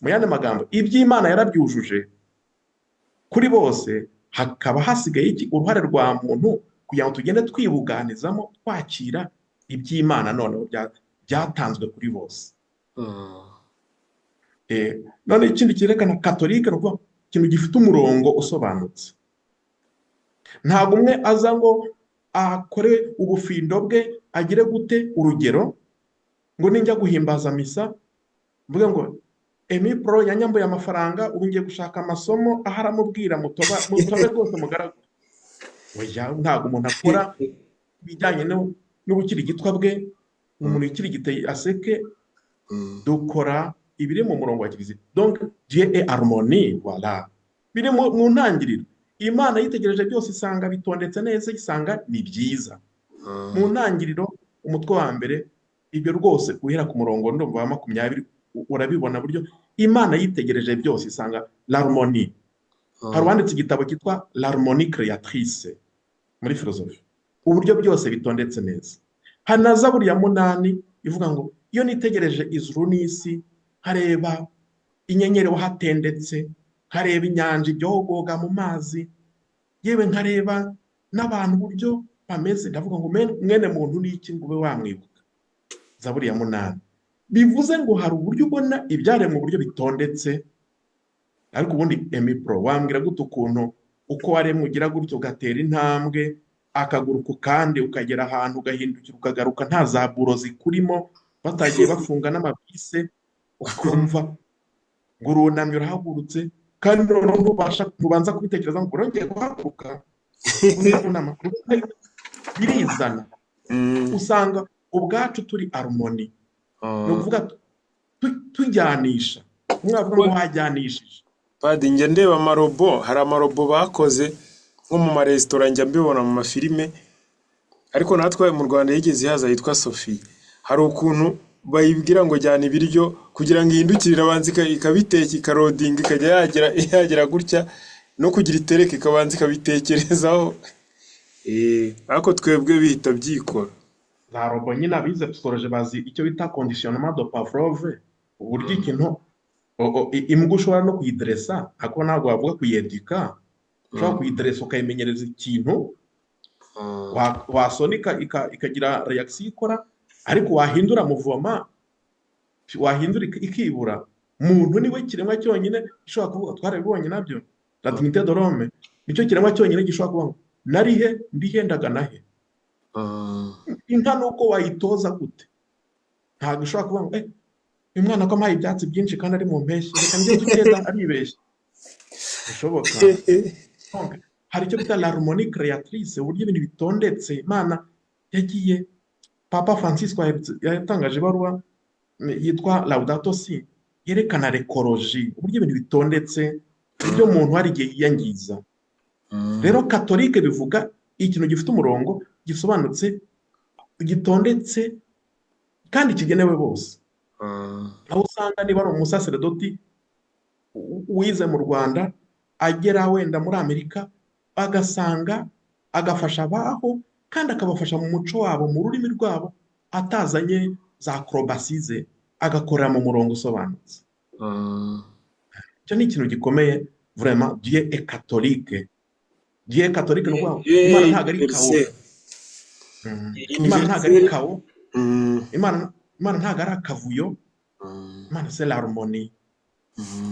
Mu yandi magambo, iby'Imana yarabyujuje kuri bose, hakaba hasigaye iki? Uruhare rwa muntu kugira ngo tugende twibuganizamo twakira iby'Imana noneho byatanzwe kuri bose. None ikindi cyerekana katolike ni ukuvuga ikintu gifite umurongo usobanutse. Ntabwo umwe aza ngo akore ubufindo bwe agire gute, urugero ngo ninjya guhimbaza misa mvuge ngo Emi Pro yanyambuye amafaranga, ubu ngiye gushaka amasomo aho aramubwira mutoba mutobe rwose mugaragu. Oya, ntabwo umuntu akora ibijyanye n'ubukirigitwa bwe, umuntu wikirigite aseke. Dukora ibiri mu murongo wa Kiliziya. Donc Dieu est harmonie, voilà. Biri mu ntangiriro. Imana yitegereje byose isanga bitondetse neza, isanga ni byiza. Mu ntangiriro umutwe wa mbere, ibyo rwose guhera ku murongo ndumva wa 20 urabibona buryo Imana yitegereje byose isanga l'harmonie. Hari uwanditse igitabo cyitwa L'harmonie créatrice muri philosophie, uburyo byose bitondetse neza. Hari na Zaburi ya 8 ivuga ngo iyo nitegereje ijuru n'isi, nkareba inyenyeri wahatendetse, nkareba inyanja ibyogoga mu mazi, yewe nkareba n'abantu uburyo bameze, ndavuga ngo mwene muntu ni iki ngo ube wamwibuka? Zaburi ya 8. Bivuze ngo hari uburyo ubona ibyaremwe uburyo bitondetse. Ariko ubundi Emi Pro, wambwira gute ukuntu uko waremwe ugira gutyo ugatera intambwe akaguru ku kandi, ukagera ahantu ugahindukira ukagaruka nta za buro zikurimo, batagiye bafunga n'amabise, ukumva ngo urunamye urahagurutse, kandi noneho ntubasha, ntubanza kubitekereza ngo urongeye guhaguruka unama, birizana. Usanga ubwacu turi harmonie, ni ukuvuga tujyanisha, umwe avuga ngo wajyanishije. Padi, njya ndeba amarobo, hari amarobo bakoze nko mu maresitora, njya mbibona mu mafilime, ariko natwe mu Rwanda yigeze haza yitwa Sophie. Hari ukuntu bayibwira ngo jyana ibiryo, kugira ngo ihindukire irabanza ikabiteka, ikarodinga, ikajya yagera gutya, no kugira itereke ikabanza ikabitekerezaho. Ariko twebwe bihita byikora. Za robo nyine, abize psychologie bazi icyo bita conditionnement de Pavlov, uburyo ikintu imbwa ushobora no kuyidresa, ariko ntabwo wavuga kuyedika. Ushobora kuyidresa ukayimenyereza ikintu, wasona ikagira réaction ikora, ariko wahindura mouvement, wahindura ikibura. Muntu niwe kiremwa cyonyine gishobora kuvuga, twarabibonye nabyo, la dignité de l'homme, nicyo kiremwa cyonyine gishobora kuvuga ngo narihe, ndihe, ndagana he? Inka nuko wayitoza gute, ntabwo ishobora kuvuga ngo uyu mwana ko ampaye ibyatsi byinshi kandi ari mu mpeshyi, reka njye dukenda, aribeshya. Bishoboka. Donc, hari icyo bita l'harmonie créatrice, uburyo ibintu bitondetse. Imana yagiye, Papa Francisco yatangaje ibaruwa yitwa Laudato Si, yerekana l'écologie, uburyo ibintu bitondetse, uburyo umuntu hari igihe yiyangiza. Rero katolike bivuga ikintu gifite umurongo, gisobanutse, gitondetse kandi kigenewe bose. Aho usanga niba ari umusaseredoti wize mu Rwanda agera wenda muri Amerika, bagasanga agafasha abaho kandi akabafasha mu muco wabo, mu rurimi rwabo, atazanye za acrobaties ze, agakorera mu murongo usobanutse. Icyo ni ikintu gikomeye vraiment. Dieu est catholique, Dieu est catholique, ni ukuvuga ngo Imana ntabwo ari chaos. Universel. Imana ntabwo ari Universel. chaos. Imana ntabwo ari akavuyo. Imana c'est l'harmonie.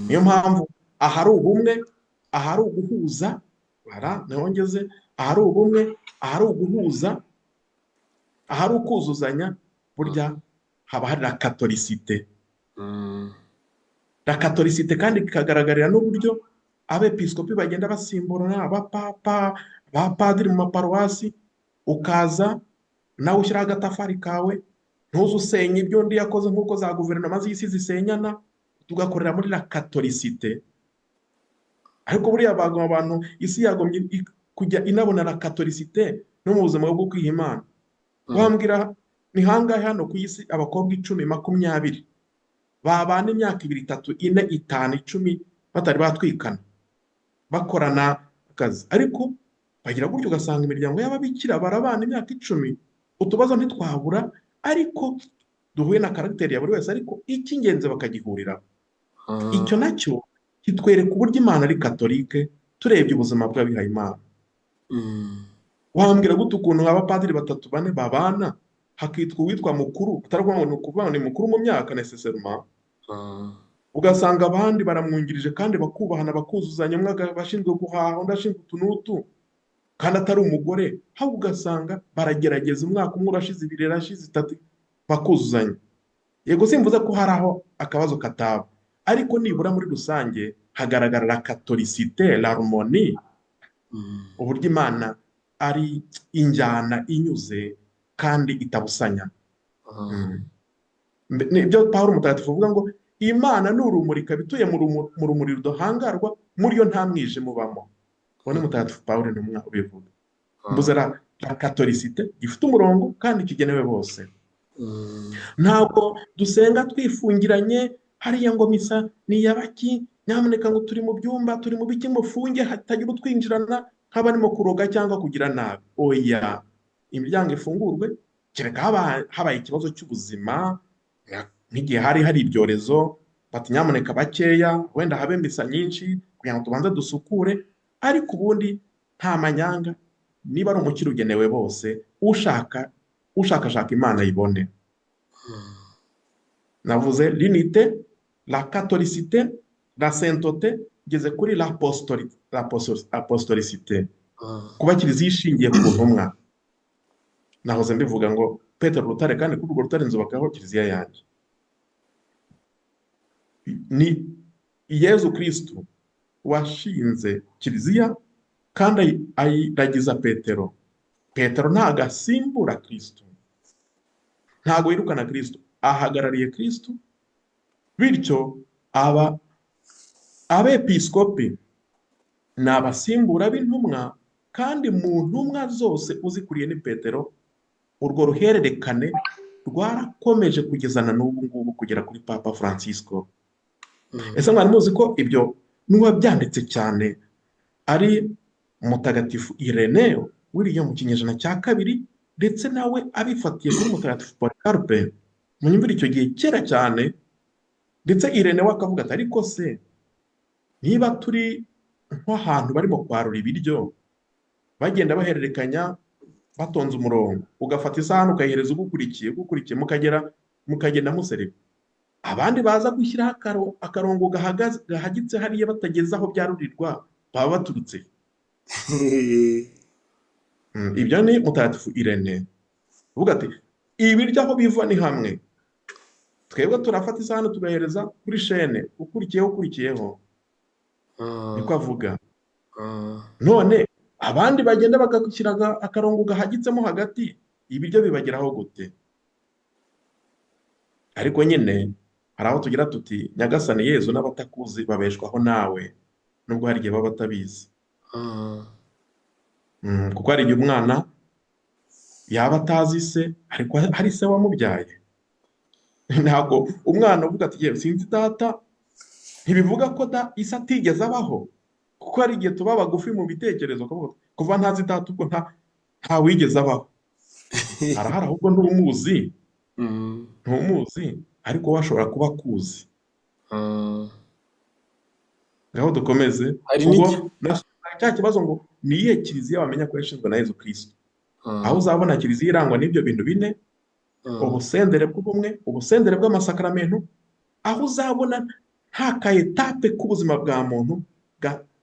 Niyo mpamvu ahari ubumwe, ahari uguhuza, bara niho ngeze, ahari ubumwe, ahari uguhuza, ahari ukuzuzanya, burya haba hari la catholicité. La catholicité kandi ikagaragarira n'uburyo abepiskopi bagenda basimburana, abapapa, abapadiri mu maparuwasi, ukaza nawe ushyiraho agatafari kawe, ntuze usenya ibyo undi yakoze nk'uko za guverinoma z'isi zisenyana, tugakorera muri la catholicité. Ariko buriya abantu isi yagombye kujya inabona la catholicité no mu buzima bwo kwiha Imana. Wambwira ni hangahe hano ku isi abakobwa 10, 20 babana imyaka 2, 3, 4, 5, 10 batari batwikana, bakorana akazi, ariko bagira gutyo ugasanga imiryango y'ababikira barabana imyaka 10, utubazo ntitwabura, ariko duhuye na caractère ya buri wese, ariko icy'ingenzi bakagihuriraho. Icyo nacyo kitwereka uburyo Imana ari katolike turebye ubuzima bw'abihayimana. Wambwira gute ukuntu abapadiri batatu, bane babana, hakitwa uwitwa mukuru, atari ukuvuga ngo ni ukuvuga ngo ni mukuru mu myaka nécessairement, ugasanga abandi baramwungirije kandi bakubahana, bakuzuzanya, umwe akaba ashinzwe guhaha, undi ashinzwe utu n'utu, kandi atari umugore, ahubwo ugasanga baragerageza, umwaka umwe urashize, 2 irashize, 3, bakuzuzanya. Yego, simvuze ko hari aho akabazo kataba, Ariko nibura muri rusange hagaragara la catholicité, l'harmonie, uburyo Imana ari injyana inyuze kandi itabusanya. Nibyo Pawulo Mutagatifu avuga ngo Imana ni urumuri, ikaba ituye mu rumuri rudahangarwa, muri yo nta mwijima ubamo. Uwo ni Mutagatifu Pawulo intumwa ubivuga. Mbuze la catholicité gifite umurongo kandi kigenewe bose. Ntabwo dusenga twifungiranye hariya ngo misa ni iy'abaki, nyamuneka ngo turi mu byumba, turi mu biki, mufunge hatagira utwinjirana nk'abarimo kuroga cyangwa kugira nabi. Oya, imiryango ifungurwe, kereka habaye ikibazo cy'ubuzima, nk'igihe hari hari ibyorezo, bati nyamuneka bakeya, wenda habe misa nyinshi kugira ngo tubanze dusukure, ariko ubundi nta manyanga, niba ari umukiro ugenewe bose, ushakashaka Imana ayibone. Navuze l'unité, la catholicité, la sainteté, ngeze kuri l'apostolicité. Kuba kiliziya ishingiye ku ntumwa. Nahoze mbivuga ngo Petero rutare, kandi kuri urwo rutare nzubakaho kiliziya yanjye. Ni Yezu Kristu washinze kiliziya kandi ayiragiza Petero. Petero ntabwo asimbura Kristu, ntabwo yirukana Kristu, ahagarariye Kristu, bityo aba abepiskopi ni abasimbura b'intumwa, kandi mu ntumwa zose uzikuriye ni Petero. Urwo ruhererekane rwarakomeje kugeza na n'ubu ngubu kugera kuri Papa Francisco. Ese mwari muzi ko ibyo n'uwabyanditse cyane ari Mutagatifu Ireneo wiriya mu kinyejana cya kabiri, ndetse nawe abifatiye kuri Mutagatifu Polycarpe, munyumvire icyo gihe kera cyane. Ndetse Ireneo akavuga ati ariko se niba turi nk'ahantu barimo kwarura ibiryo bagenda bahererekanya batonze umurongo, ugafata isahani ukayihereza ugukurikiye, ugukurikiye, mukagenda museriva, abandi baza gushyiraho akarongo gahagitse hariya batageze aho byarurirwa, baba baturutse. Ibyo ni Mutagatifu Irene uvuga ati ibiryo aho biva ni hamwe, twebwe turafata isahani tugahereza kuri shene, ukurikiyeho ukurikiyeho, niko avuga. None abandi bagenda bagashyira akarongo gahagitsemo hagati, ibiryo bibageraho gute? Ariko nyine hari aho tugira tuti Nyagasani Yezu n'abatakuzi babeshwaho nawe, nubwo hari igihe baba batabizi. Kuko hari igihe umwana yaba atazi se, ariko hari se wamubyaye. Ntabwo umwana uvuga ati yewe sinzi data, ntibivuga ko da isi atigeze abaho, kuko hari igihe tuba bagufi mu bitekerezo, ukavuga uti, kuva ntazi data ubwo nta wigeze abaho. Arahari ahubwo ntumuzi, ntumuzi, ariko we ashobora kuba akuzi. Ngaho dukomeze. Hari Ubwo n'igihe cya kibazo ngo ni iyihe kiliziya wamenya ko yashinzwe na Yezu Kristo? Aho uzabona kiliziya irangwa n'ibyo bintu bine, ubusendere bw'ubumwe, ubusendere bw'amasakaramentu, aho uzabona nta ka étape k'ubuzima bwa muntu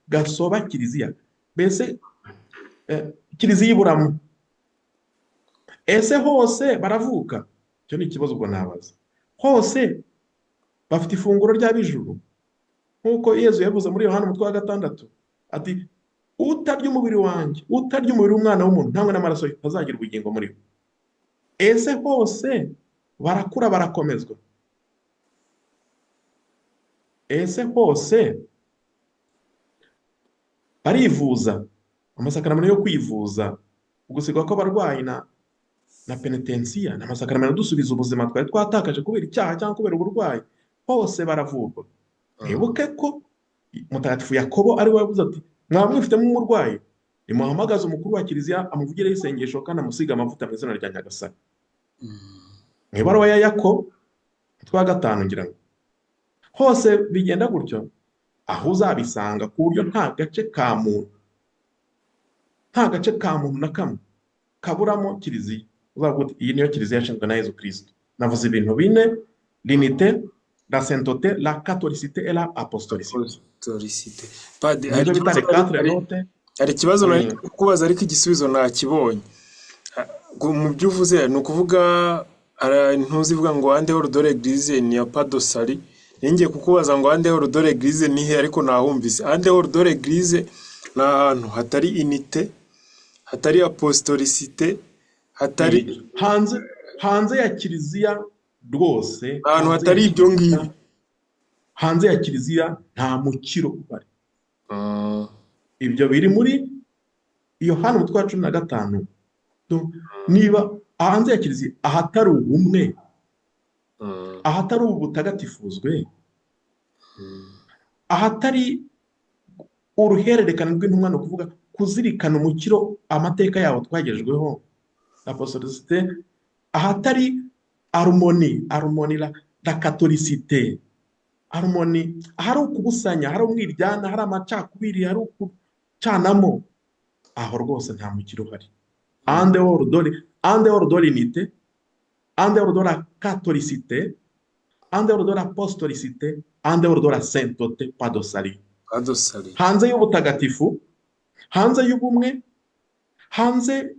gasoba kiliziya, mbese kiliziya iburamo. Ese hose baravuka? Icyo ni ikibazo ubwo nabaza. Hose bafite ifunguro ry'ab'ijuru, nk'uko Yezu yavuze muri Yohana umutwe wa 6 ati utarya umubiri wanjye, utarya umubiri w'umwana w'umuntu, ntanywe n'amaraso ye, ntazagira ubugingo muri we. Ese hose barakura barakomezwa? Ese hose barivuza? Amasakaramentu yo kwivuza, ugusigwa kw'abarwayi na penetensiya, ni amasakaramentu adusubiza ubuzima twari twatakaje kubera icyaha cyangwa kubera uburwayi. Hose baravurwa. Mwibuke ko Mutagatifu Yakobo ari we wavuze ati mwaba mwifitemo umurwayi, nimuhamagaze umukuru wa kiliziya amuvugireho isengesho kandi amusige amavuta mu izina rya Nyagasani. Mu ibaruwa ya Yakobo umutwe wa 5 ngira ngo hose bigenda gutyo, aho uzabisanga ku buryo nta gace ka muntu, nta gace ka muntu na kamwe kaburamo kiliziya. Uzavuga uti iyi niyo kiliziya yashinzwe na Yezu Kristo. Navuze ibintu bine: l'unité, la sainteté, la catholicité et la apostolicité. Apostolicité. Padiri, hari Nibyo bita ikibazo les quatre notes. hari ikibazo nari kukubaza ariko igisubizo nakibonye. Mu byo uvuze ni ukuvuga ntuzivuga ngo en dehors de l'église il n'y a pas de salut. Ningiye kukubaza ngo en dehors de l'église ni he, ariko nahumvise. En dehors de l'église ni ahantu hatari unité, hatari apostolicité, hatari Hanze ya kiliziya rwose, ahantu hanze ya hatari ibyo kiliziya, ngibi. Hanze ya kiliziya nta mukiro uhari. Ibyo biri muri Yohana umutwe wa 15. Niba hanze ya kiliziya ahatari ubumwe, ahatari ubutagatifuzwe, ahatari uruhererekane rw'intumwa, ni ukuvuga kuzirikana umukiro, amateka yawo twagejweho, apostolicité, ahatari harmonie, harmonie la catholicité, harmonie, ahari ukubusanya, hari umwiryana, hari amacakubiri, hari ukucanamo, aho rwose nta mukiro uhari. En dehors de l'unité, en dehors de la catholicité, en dehors de l'apostolicité, en dehors de la sainteté, pas de salut. Pas de salut. Hanze y'ubutagatifu, hanze y'ubumwe, hanze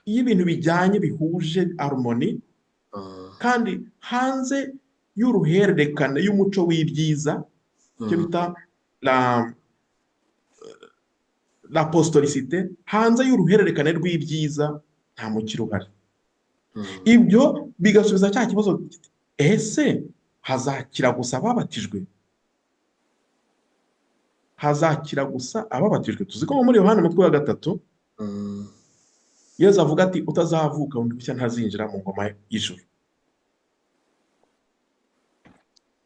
y'ibintu bijyanye bihuje harmonie, kandi hanze y'uruhererekane y'umuco w'ibyiza, icyo bita l'apostolicité, hanze y'uruhererekane rw'ibyiza nta mukiro uhari. Ibyo bigasubiza cya kibazo, ese hazakira gusa ababatijwe? Hazakira gusa ababatijwe? Tuzi ko muri Yohana umutwe wa 3 Yezu avuga ati utazavuka bundi bushya ntazinjira mu ngoma y'ijuru.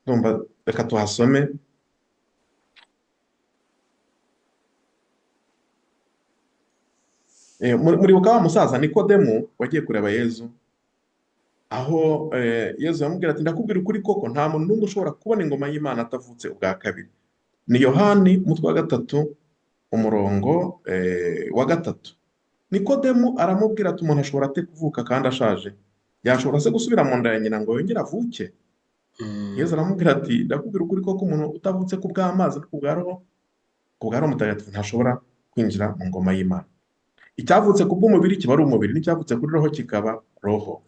Ndumva reka tuhasome. Muribuka wa musaza Nikodemu wagiye kureba Yezu, aho Yezu yamubwira ati ndakubwira ukuri koko nta muntu n'umwe ushobora kubona ingoma y'Imana atavutse ubwa kabiri. Ni Yohani umutwe wa 3 umurongo wa 3. Nikodemu aramubwira ati umuntu ashobora ate kuvuka kandi ashaje? Yashobora se gusubira mu nda ya nyina ngo yongere avuke? Yezu aramubwira ati ndakubwira ukuri koko umuntu utavutse ku bw'amazi no ku bwa roho, ku bwa Roho Mutagatifu ntashobora kwinjira mu ngoma y'Imana. Icyavutse ku bw'umubiri kiba ari umubiri, n'icyavutse kuri roho kikaba roho.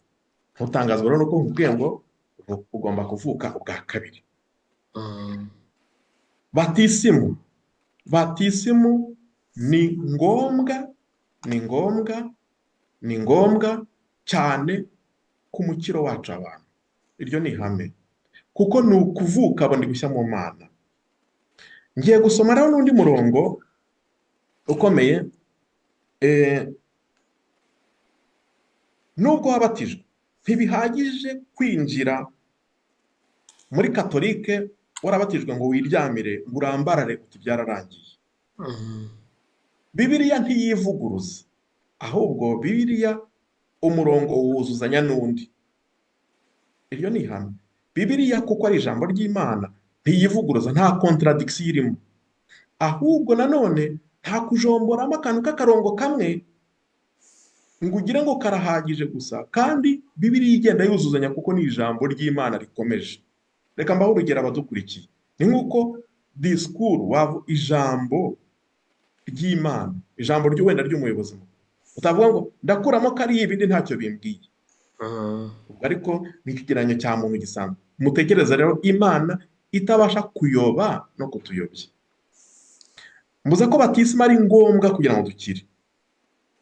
Ntutangazwe rero nuko nkubwiye ngo ugomba kuvuka ubwa kabiri. Batisimu, batisimu ni ngombwa, ni ngombwa, ni ngombwa cyane ku mukiro wacu abantu. Iryo ni ihame, kuko ni ukuvuka bundi bushya mu Mana. Ngiye gusoma rero n'undi murongo ukomeye. Nubwo wabatijwe ntibihagije kwinjira muri katolike warabatijwe ngo wiryamire, ngo urambarare uti byararangiye. Bibiliya ntiyivuguruza, ahubwo Bibiliya umurongo wuzuzanya n'undi. Iryo ni ihame. Bibiliya kuko ari ijambo ry'Imana ntiyivuguruza, nta contradiction irimo, ahubwo nanone nta kujomboramo akantu k'akarongo kamwe ngo ugire ngo karahagije gusa, kandi Bibiliya igenda yuzuzanya kuko ni ijambo ry'Imana rikomeje. Reka mbahe urugero abadukurikiye. Ni nk'uko disikuru waba ijambo ry'Imana, ijambo ry'uwenda ry'umuyobozi mukuru, utavuga ngo ndakuramo kariya ibindi ntacyo bimbwiye. Ubwo ariko ni ikigereranyo cya muntu gisanzwe. Mutekereze rero Imana itabasha kuyoba no kutuyobya. Mbuze ko batisima ari ngombwa kugira ngo dukire,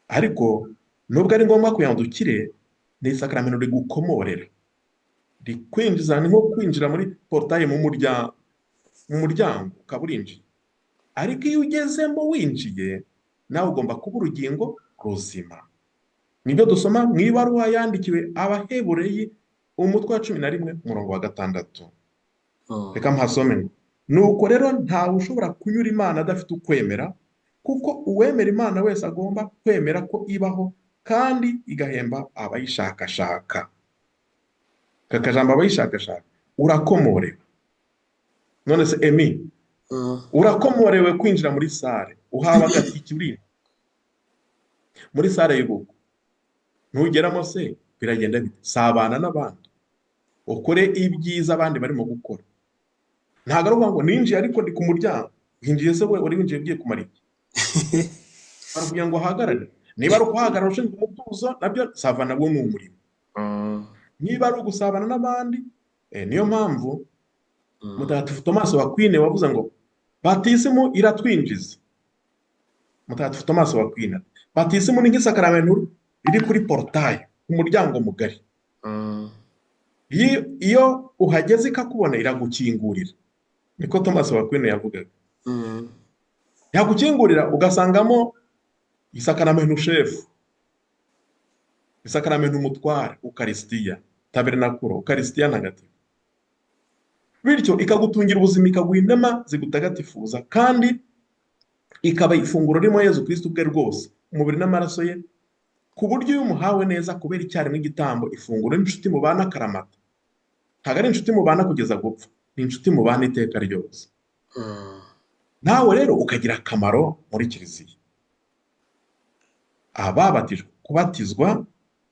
ariko nubwo ari ngombwa kugira ngo dukire, ni isakramento rigukomorera, rikwinjiza, ni nko kwinjira muri portail mu muryango ukaba urinjiye. Ariko iyo ugezemo winjiye, nawe ugomba kuba urugingo ruzima. Nibyo dusoma mu ibaruwa yandikiwe Abahebureyi umutwe wa 11 umurongo wa 6. Reka mpasome. Nuko rero ntawe ushobora kunyura Imana adafite ukwemera, kuko uwemera Imana wese agomba kwemera ko ibaho kandi igahemba abayishakashaka. Aka kajambo abayishakashaka, urakomorewe. None se Emi, urakomorewe kwinjira muri sale, uhawe agatike uri muri sale y'ubukwe, ntugeramo se biragenda bite? Sabana n'abandi, ukore ibyiza abandi barimo gukora. Ntabwo ari ukuvuga ngo ninjiye ariko ndi ku muryango. Winjiye se we, wari winjiye ugiye kumara iki? Barakubwira ngo uhagarare. Niba ari ukuhagarara ushinzwe umutuzo, nabyo sava nabwo ni umurimo. Niba ari ugusabana n'abandi, niyo mpamvu Mutagatifu Tomasi wa Kwine wavuze ngo batisimu iratwinjiza. Mutagatifu Tomasi wa Kwine, batisimu ni nk'isakaramentu riri kuri porotayi, ku muryango mugari. Iyo uhageze ikakubona iragukingurira, niko Tomasi wa Kwine yavugaga. Yagukingurira ugasangamo isakaramentu shefu, isakaramentu umutware, ukarisitiya, taberenakuro, ukarisitiya ntagatifu. Bityo ikagutungira ubuzima, ikaguha inema zigutagatifuza, kandi ikaba ifunguro ririmo Yezu Kristo ubwe rwose, umubiri n'amaraso ye, ku buryo iyo umuhawe neza kubera icyarimwe igitambo, ifunguro n'inshuti mubana akaramata. Ntabwo ari inshuti mubana kugeza gupfa, ni inshuti mubana iteka ryose. Nawe rero ukagira akamaro muri kiliziya. Ababatijwe, kubatizwa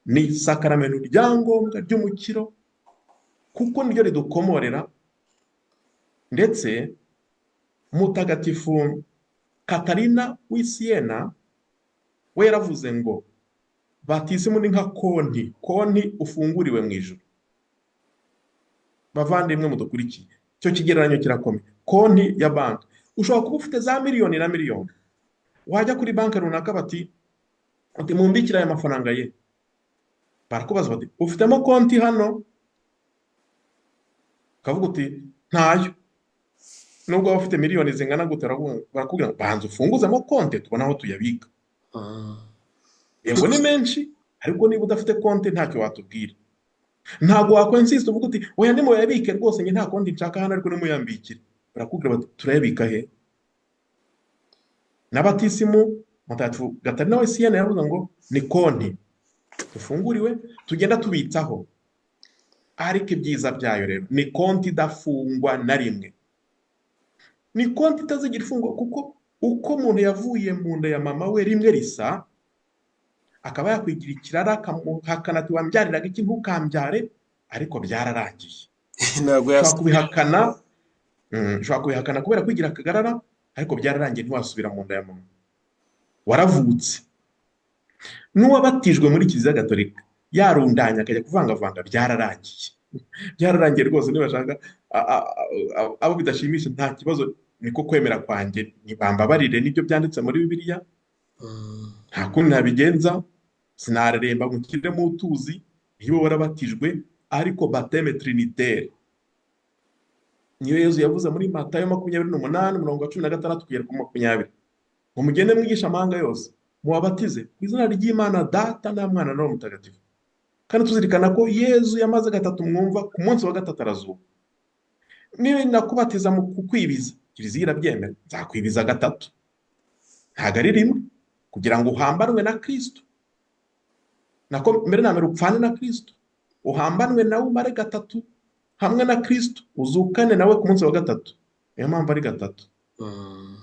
ni isakaramentu rya ngombwa ry'umukiro, kuko niryo ridukomorera. Ndetse Mutagatifu Katarina w'i Siena we yaravuze ngo batisimu ni nka konti, konti ufunguriwe mu ijuru. Bavandimwe mudukurikiye, icyo kigereranyo kirakomeye. Konti ya banki, ushobora kuba ufite za miliyoni na miliyoni, wajya kuri banki runaka bati mumbikire aya mafaranga ye, barakubaza bati ufitemo konti hano? Ukavuga uti ntayo. Nubwo waba ufite miliyoni zingana gute, barakubwira ngo banza ufunguzemo konti tubone aho tuyabika. Yego ni menshi, ariko niba udafite konti ntacyo watubwira. Ntabwo wakwensisita uvuga uti oya nimuyabike rwose, njye nta konti nshaka hano, ariko nimuyambikire. Barakubwira bati turayabika he? N'abatisimu, Mutagatifu Gatarina we Siyene yaravuze ngo ni konti dufunguriwe tugenda tubitsaho, ariko ibyiza byayo rero ni konti idafungwa na rimwe, ni konti itazigira ifungwa, kuko uko umuntu yavuye mu nda ya mama we rimwe risa, akaba yakwigira ikirara akamuhakana ati wambyariraga iki ntukambyare, ariko byararangiye. Ntabwo ushobora kubihakana, ushobora kubihakana kubera kwigira akagarara, ariko byararangiye ntiwasubira mu nda ya mama, waravutse. N'uwabatijwe muri Kiliziya Gatolika yarundanya akajya kuvangavanga, byararangiye. Byararangiye rwose. Nibashaka abo bidashimisha nta kibazo, niko kwemera kwanjye, ntibambabarire, nibyo byanditse muri Bibiliya, nta kundi nabigenza, sinareremba ngo nshyiremo utuzi, niba warabatijwe. Ariko bateme trinitaire niyo Yezu yavuze muri Matayo 28 umurongo wa 16 kugera ku 20, ngo mugende mwigisha amahanga yose, mubabatize ku izina ry'Imana Data na Mwana na Roho Mutagatifu. Kandi tuzirikana ko Yezu yamaze gatatu mwumva, ku munsi wa gatatu arazuka. Niba nakubatiza mu kukwibiza, Kiliziya irabyemera, nzakwibiza gatatu, ntabwo ari rimwe, kugira ngo uhambanwe na Kristo. Nako mbere na mbere upfane na Kristo, uhambanwe nawe umare gatatu hamwe na Kristo, uzukane nawe ku munsi wa gatatu. Niyo mpamvu ari gatatu.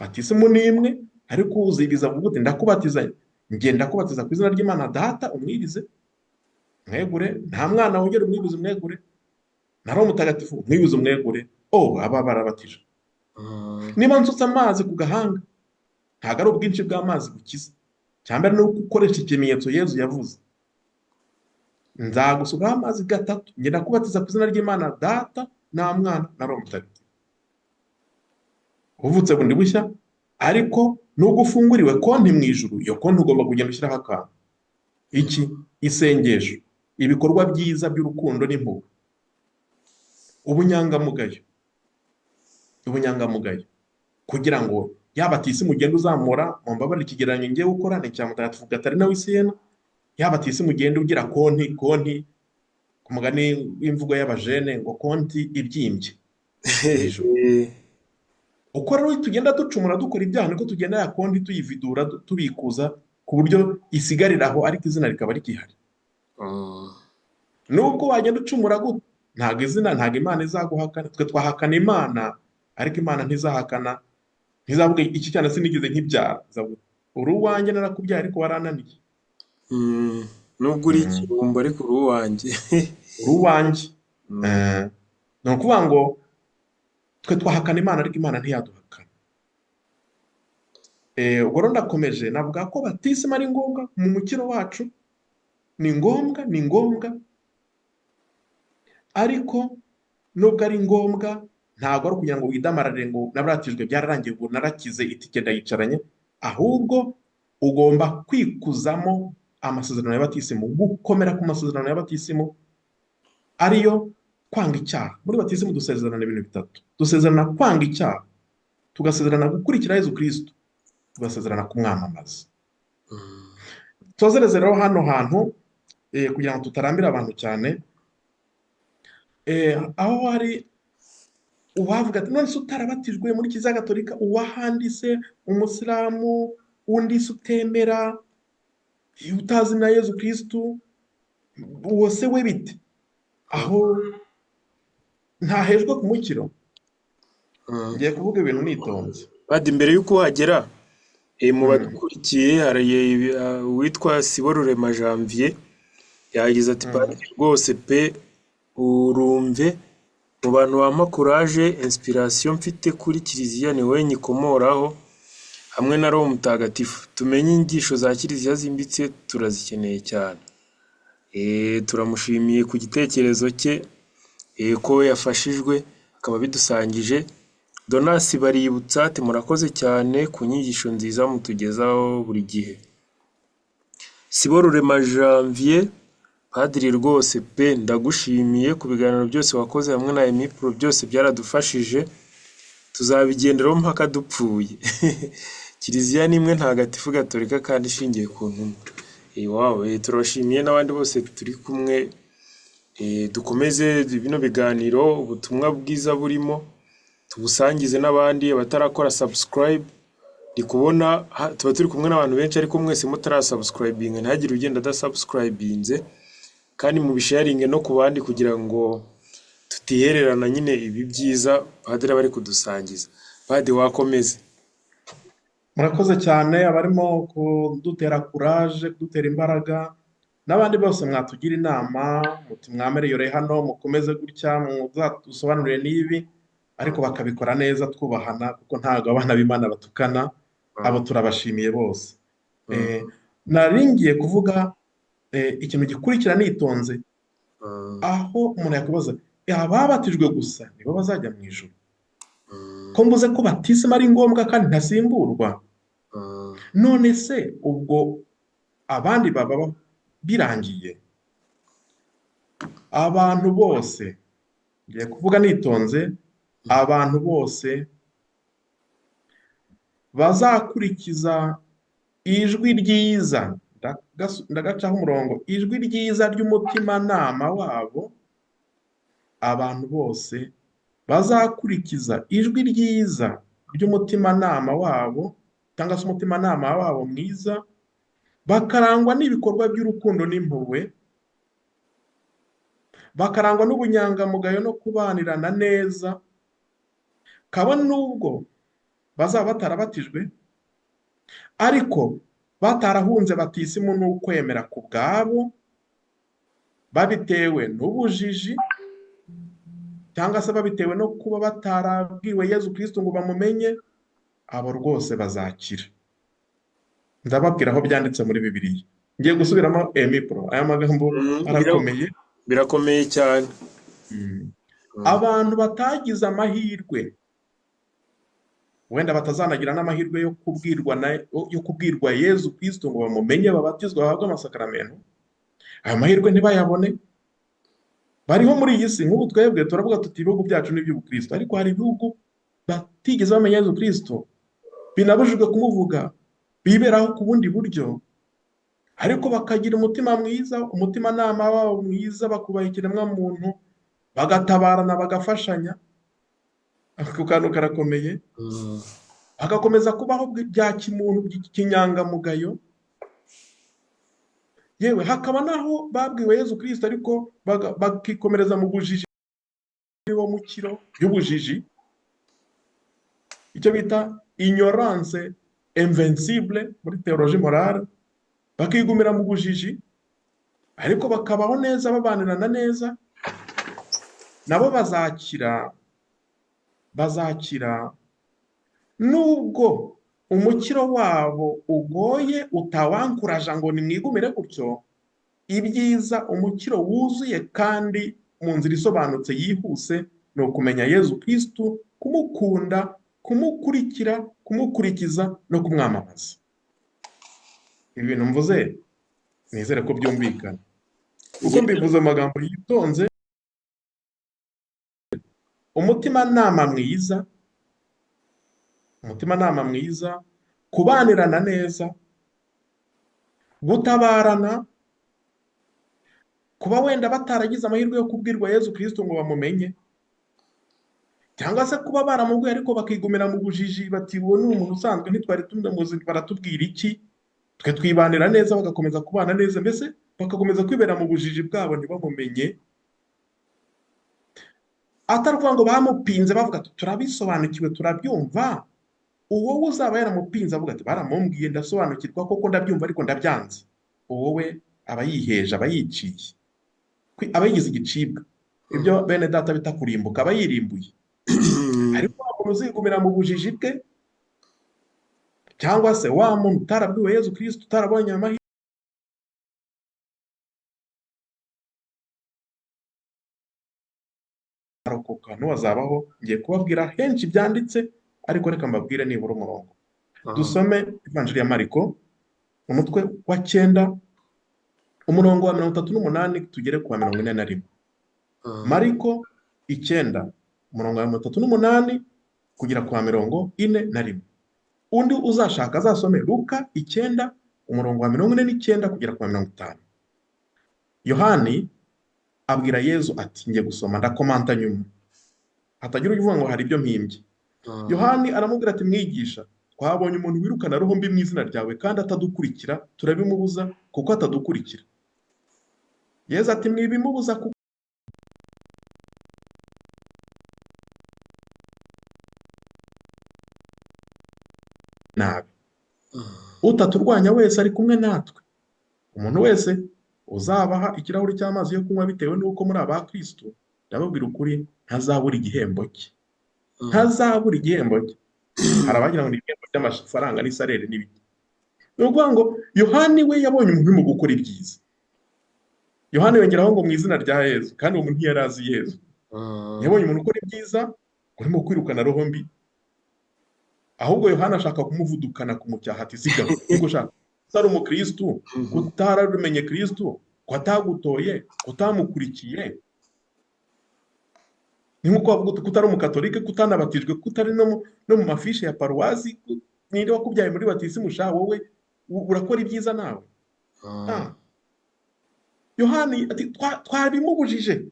Batisimu ni imwe, ariko uzibiza uvuga uti ndakubatiza, njye ndakubatiza ku izina ry'Imana Data, umwirize umwegure, nta mwana wongera umwibize umwegure, na Roho Mutagatifu umwibize umwegure. Oh, aba barabatije. Niba nsutse amazi ku gahanga, ntabwo ari ubwinshi bw'amazi bukiza, cyangwa ni uko ukoresha ikimenyetso Yezu yavuze, nzagusukaho amazi gatatu, njye ndakubatiza ku izina ry'Imana Data na Mwana na Roho Mutagatifu. Uvutse bundi bushya, ariko nubwo ufunguriwe konti mu ijuru, iyo konti ugomba kugenda ushyiraho akantu. Iki? Isengesho, ibikorwa byiza by'urukundo n'impuhwe, ubunyangamugayo, ubunyangamugayo, kugira ngo yaba batisimu ugenda uzamura, mumbabarire ikigereranyo ngiye gukora ni icya Mutagatifu Gatarina w'i Siena, yaba batisimu ugenda ugira konti, konti ku mugani w'imvugo y'abajene ngo konti ibyimbye. Uko rero tugenda ducumura dukora ibyaha, niko tugenda ya konti tuyividura, tubikuza ku buryo isigarira aho, ariko izina rikaba rikihari. Nubwo wagenda ucumura gute, ntabwo izina, ntabwo Imana izaguhakana. Twe twahakana Imana, ariko Imana ntizahakana, ntizavuga iki cyane sinigeze nkibyara, izavuga uri uwanjye narakubyaye ariko warananiye. Nubwo uri ikirumbo ariko uri uwanjye. Uri uwanjye. Ni ukuvuga ngo twe twahakana Imana, ariko Imana ntiyaduhakana. Ubwo rero ndakomeje navuga ko batisimu ari ngombwa mu mukiro wacu, ni ngombwa, ni ngombwa, ariko nubwo ari ngombwa Ntabwo ari ukugira ngo widamararire ngo nabatijwe byararangiye, ubu narakize, itike ndayicaranye, ahubwo ugomba kwikuzamo amasezerano ya batisimu, gukomera ku masezerano ya batisimu, ariyo kwanga icyaha. Muri batisimu dusezerana ibintu bitatu: dusezerana kwanga icyaha, tugasezerana gukurikira Yezu Kristo, tugasezerana kumwamamaza. Tuzereze rero hano hantu, kugira ngo tutarambira abantu cyane, aho hari uwavuga ati none se utarabatijwe muri Kiliziya Gatolika, uwahandi se umusilamu, undi se utemera, utazi na Yezu Kristo, uwo se we bite? Aho ntahejwe ku mukiro. Ngiye kuvuga ibintu nitonze. Badi, mbere y'uko uhagera, mu badukurikiye hari uwitwa Siborurema Janvier, yagize ati padiri rwose pe, urumve mu bantu bampa courage, inspiration mfite kuri Kiliziya ni wowe nyikomoraho, hamwe na Roho Mutagatifu. Tumenye inyigisho za Kiliziya zimbitse, turazikeneye cyane. Turamushimiye ku gitekerezo cye, ko yafashijwe akaba abidusangije. Donasi Baributsa ati murakoze cyane ku nyigisho nziza mutugezaho buri gihe. Siborurema Janvier, padiri rwose pe, ndagushimiye ku biganiro byose wakoze hamwe na Emipro, byose byaradufashije, tuzabigenderaho mpaka dupfuye. Kiliziya ni imwe ntagatifu gatolika kandi ishingiye ku ntumwa. Wow, turabashimiye n'abandi bose turi kumwe, dukomeze bino biganiro, ubutumwa bwiza burimo tubusangize n'abandi abatarakora subscribe. Ndi kubona tuba turi kumwe n'abantu benshi ariko mwese mutarasubscribinga, ntihagire ugenda adasubscribinze, kandi mubisharinge no ku bandi kugira ngo tutihererana nyine ibi byiza padiri aba ari kudusangiza. Padiri, wakomeze. Murakoze cyane abarimo kudutera courage, kudutera imbaraga, n'abandi bose mwatugira inama muti mwamereyore hano, mukomeze gutya, muzadusobanurire n'ibi, ariko bakabikora neza twubahana, kuko ntabwo abana b'Imana batukana. Abo turabashimiye bose. Nari ngiye kuvuga ikintu gikurikira nitonze, aho umuntu yakwibaza ababatijwe gusa nibo bazajya mu ijuru, ko mvuze ko batisimu ari ngombwa kandi ntasimburwa, none se ubwo abandi baba birangiye? Abantu bose, ngiye kuvuga nitonze, abantu bose bazakurikiza ijwi ryiza, ndagacaho umurongo, ijwi ryiza ry'umutimanama wabo, abantu bose bazakurikiza ijwi ryiza ry'umutimanama wabo, cyangwa se umutimanama wabo mwiza, bakarangwa n'ibikorwa by'urukundo n'impuhwe, bakarangwa n'ubunyangamugayo no kubanirana neza, kabone n'ubwo bazaba batarabatijwe, ariko batarahunze batisimu n'ukwemera ku bwabo, babitewe n'ubujiji, cyangwa se babitewe no kuba batarabwiwe Yezu Kristo ngo bamumenye, abo rwose bazakira. Ndababwira aho byanditse muri Bibiliya. Ngiye gusubiramo Emipro, aya magambo arakomeye. Birakomeye cyane. Abantu batagize amahirwe, wenda batazanagira n'amahirwe yo kubwirwa na, yo kubwirwa Yezu Kristo ngo bamumenye, babatizwe, bahabwe amasakaramentu, ayo mahirwe ntibayabone. Bariho muri iyi si. Nk'ubu twebwe turavuga tuti ibihugu byacu ni iby'ubukristo, ariko hari ibihugu batigeze bamenya Yezu Kristo, binabujijwe kumuvuga, biberaho ku bundi buryo, ariko bakagira umutima mwiza, umutimanama wabo mwiza, bakubaha ikiremwamuntu, bagatabarana, bagafashanya. Ako kantu karakomeye. Bagakomeza kubaho bya kimuntu, kinyangamugayo. Yewe hakaba naho babwiwe Yezu Kristo ariko bakikomereza mu bujiji, wo mukiro y'ubujiji, icyo bita ignorance invincible muri théologie morale, bakigumira mu bujiji ariko bakabaho neza, babanirana neza, nabo bazakira, bazakira nubwo umukiro wabo ugoye, utawankuraja ngo nimwigumire gutyo. Ibyiza umukiro wuzuye kandi mu nzira isobanutse yihuse ni ukumenya Yezu Kristu, kumukunda, kumukurikira, kumukurikiza no kumwamamaza. Ibi bintu mvuze nizere ko byumvikana, kuko mbivuze mu magambo yitonze. Umutimanama mwiza, umutimanama mwiza, kubanirana neza, gutabarana, kuba wenda bataragize amahirwe yo kubwirwa Yezu Kristu ngo bamumenye, cyangwa se kuba baramubwiye ariko bakigumira mu bujiji bati uwo ni umuntu usanzwe ntitwari tumuzi, baratubwira iki, twe twibanira neza, bagakomeza kubana neza, mbese bagakomeza kwibera mu bujiji bwabo ntibamumenye. Atari ukuvuga ngo bamupinze bavuga ati turabisobanukiwe turabyumva. Uwo uzaba yaramupinze avuga ati baramumbwiye ndasobanukirwa koko ndabyumva ariko ndabyanze, uwo we aba yiheje, aba yiciye, aba yigize igicibwa. Ibyo bene data bita kurimbuka, aba yirimbuye. Ariko wa muntu uzigumira mu bujiji bwe, cyangwa se wa muntu utarabwiwe Yezu Kristu, utarabonye amahirwe, arokoka n'uwazabaho. Ngiye kubabwira henshi byanditse, ariko reka mbabwire nibura umurongo. Dusome Ivanjiri ya Mariko umutwe wa 9 umurongo wa 38 tugere ku wa 41. Mariko 9 umurongo wa 38 kugera ku wa 41. Undi uzashaka azasome Luka 9 umurongo wa 49 kugera ku wa 50. Yohani abwira Yezu ati ngiye gusoma ndakomanta nyuma, hatagira uvuga ngo hari ibyo mpimbye. Yohani aramubwira ati mwigisha, twabonye umuntu wirukana roho mbi mu izina ryawe kandi atadukurikira, turabimubuza kuko atadukurikira. Yezu ati mwibimubuza kuko nabi. Utaturwanya wese ari kumwe natwe. Umuntu wese uzabaha ikirahuri cy'amazi yo kunywa bitewe n'uko muri aba Kristo, ndababwira ukuri ntazabura igihembo cye. Ntazabura igihembo cye. Hari abagira ngo ni ibihembo by'amafaranga n'isarere n'ibiki. Ni ukuvuga ngo Yohani we yabonye umuntu urimo gukora ibyiza. Yohani yongeraho ngo mu izina rya Yezu, kandi uwo muntu ntiyari azi Yezu. Yabonye umuntu ukora ibyiza urimo kwirukana roho mbi, ahubwo Yohani ashaka kumuvudukana kumucyaha ati sigaho, niko ushaka utari umukristu, kutararumenye Kristu, ko atagutoye, kutamukurikiye. Ni nkuko wavuga uti kutari umukatolike, kutanabatijwe, kutari no mu mafishe ya paruwasi, ninde wakubyaye muri batisimu sha wowe urakora ibyiza nawe. Yohani ati twabimubujije,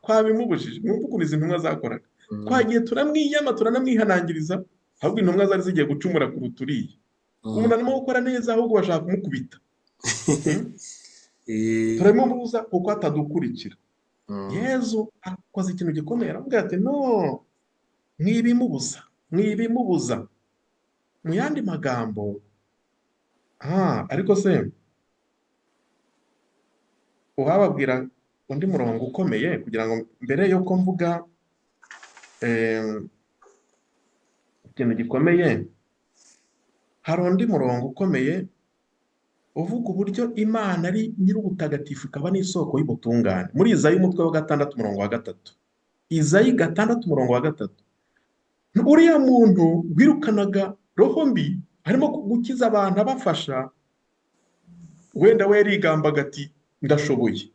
twabimubujije. Mwumva ukuntu izi ntumwa zakoraga. Twagiye turamwiyama, turanamwihanangiriza, ahubwo intumwa zari zigiye gucumura kuruta uriya. Umuntu arimo gukora neza ahubwo bashaka kumukubita. Turabimubuza kuko atadukurikira. Yezu akoze ikintu gikomeye, aravuga ati no, mwibimubuza, mwibimubuza. Mu yandi magambo, ariko se uwababwira undi murongo ukomeye kugira ngo mbere yuko mvuga ikintu gikomeye, hari undi murongo ukomeye uvuga uburyo Imana ari nyir'ubutagatifu ikaba n'isoko y'ubutungane. Muri Izayi umutwe wa 6 umurongo wa 3. Izayi 6 umurongo wa 3. Uriya muntu wirukanaga roho mbi arimo gukiza abantu abafasha, wenda we yarigambaga ati ndashoboye,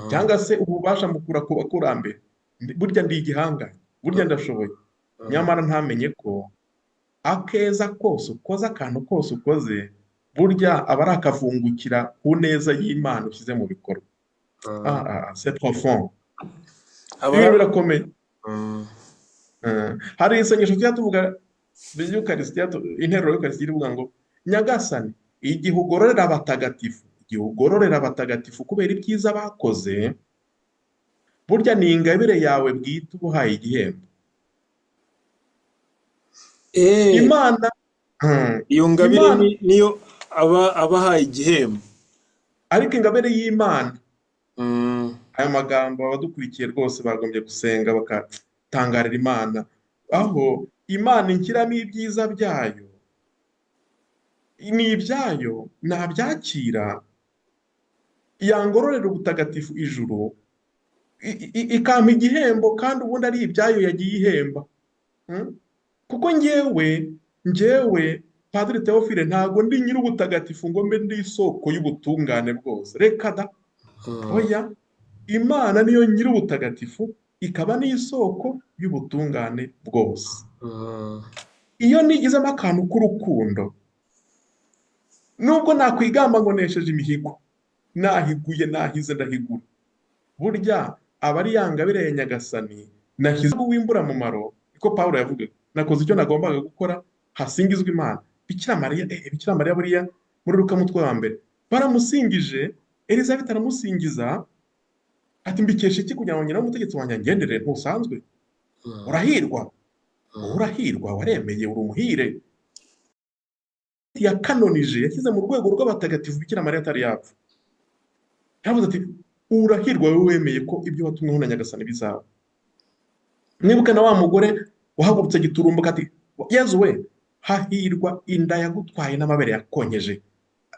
cyangwa se ububasha mukura ku bakurambere, burya ndi igihangange, burya ndashoboye. Nyamara ntamenye ko akeza kose ukoze, akantu kose ukoze, burya aba ari akavungukira ku neza y'Imana ushyize mu bikorwa. C'est profond. Ibintu birakomeye. Hari isengesho tujya tuvuga ry'Ukaristiya, interuro y'Ukaristiya ivuga ngo Nyagasani, igihe ugororera abatagatifu, igihe ugororera abatagatifu kubera ibyiza bakoze, burya ni ingabire yawe bwite ubuhaye igihembo. Imana, iyo ngabire niyo abahaye igihembo. Ariko ingabire y'Imana, aya magambo abadukurikiye rwose bagombye gusenga bakatangarira Imana, aho Imana inshyiramo ibyiza byayo, ni ibyayo nabyakira, yangororera ubutagatifu ijuru, Ikampa igihembo kandi ubundi ari ibyayo yagiye ihemba. Kuko njyewe Padiri Théophile ntabwo ndi nyir'ubutagatifu ngo mbe ndi isoko y'ubutungane bwose, reka da. Oya, Imana niyo nyir'ubutagatifu ikaba n'isoko y'ubutungane bwose. Iyo nigizemo akantu k'urukundo, nubwo nakwigamba ngo nesheje imihigo, nahiguye, nahize, ndahigura, burya aba ari ya ngabire ya Nyagasani nashyize w'imburamumaro, niko Pawulo yavugaga, nakoze icyo nagombaga gukora, hasingizwe Imana. Bikira Mariya, Bikira Mariya buriya muri Luka mutwe wa mbere baramusingije, Elizabeth aramusingiza ati mbikesha iki kugira ngo nyina w'umutegetsi wanjye angenderere, ntusanzwe, urahirwa, urahirwa, waremeye, uri umuhire. Yakanonije, yashyize mu rwego rw'abatagatifu Bikira Mariya atari yapfa. Yaravuze ati urahirwa wowe wemeye ko ibyo watumweho na Nyagasani bizaba. Mwibuke na wa mugore wahagurutse giturumbuka ati Yezu we, hahirwa inda yagutwaye n'amabere yakonkeje,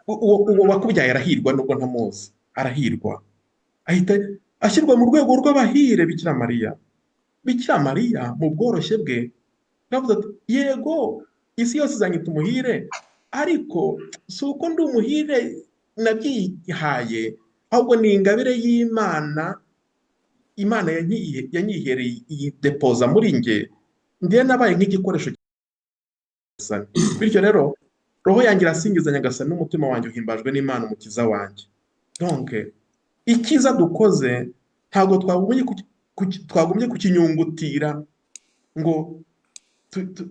uwo wakubyaye arahirwa nubwo ntamuzi, arahirwa. Ahita ashyirwa mu rwego rw'abahire Bikira Mariya. Bikira Mariya mu bworoshye bwe yaravuze ati yego isi yose izanyita umuhire, ariko si uko ndi umuhire nabyihaye, ahubwo ni ingabire y'Imana, Imana yanyihereye iyidepoza muri njye, njye nabaye nk'igikoresho cya Nyagasani. Bityo rero roho yanjye irasingiza Nyagasani n'umutima wanjye uhimbajwe n'Imana umukiza wanjye. Donc icyiza dukoze ntabwo twagumye kukinyungutira ngo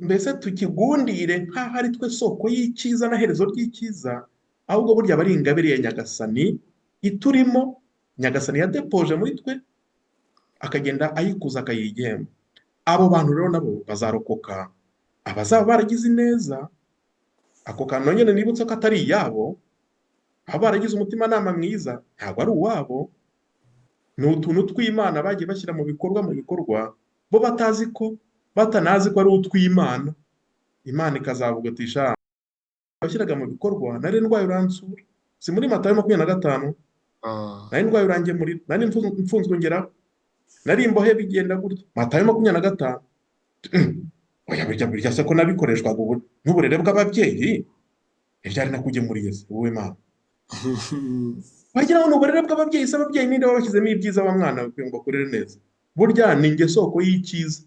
mbese tukigundire nk'aho ari twe soko y'icyiza na herezo ry'icyiza, ahubwo burya aba ari ingabire ya Nyagasani iturimo, Nyagasani yadepoje muri twe, akagenda ayikuza akayigihemba. Abo bantu rero nabo bazarokoka, abazaba baragize ineza, ako kantu nyine nibutse ko atari iyabo, aba baragize umutimanama mwiza ntabwo ari uwabo, ni utuntu tw'Imana bagiye bashyira mu bikorwa, bo batazi ko, batanazi ko ari utw'Imana. Imana ikazavuga ati sha washyiraga mu bikorwa, nari ndwaye uransura, si muri Matayo 25, nari ndwaye urangemurira, nari mfunzwe ngeraho, nari imbohe bigenda gutya, Matayo 25. Oya, burya se ko nabikoreshwaga ubu n'uburere bw'ababyeyi, ibyari nakugemuriye se wowe Mana? Wagira ngo ni uburere bw'ababyeyi se, ababyeyi ninde wabashyizemo ibyiza wa mwana kugira ngo bakurere neza? Burya ni njye soko y'icyiza,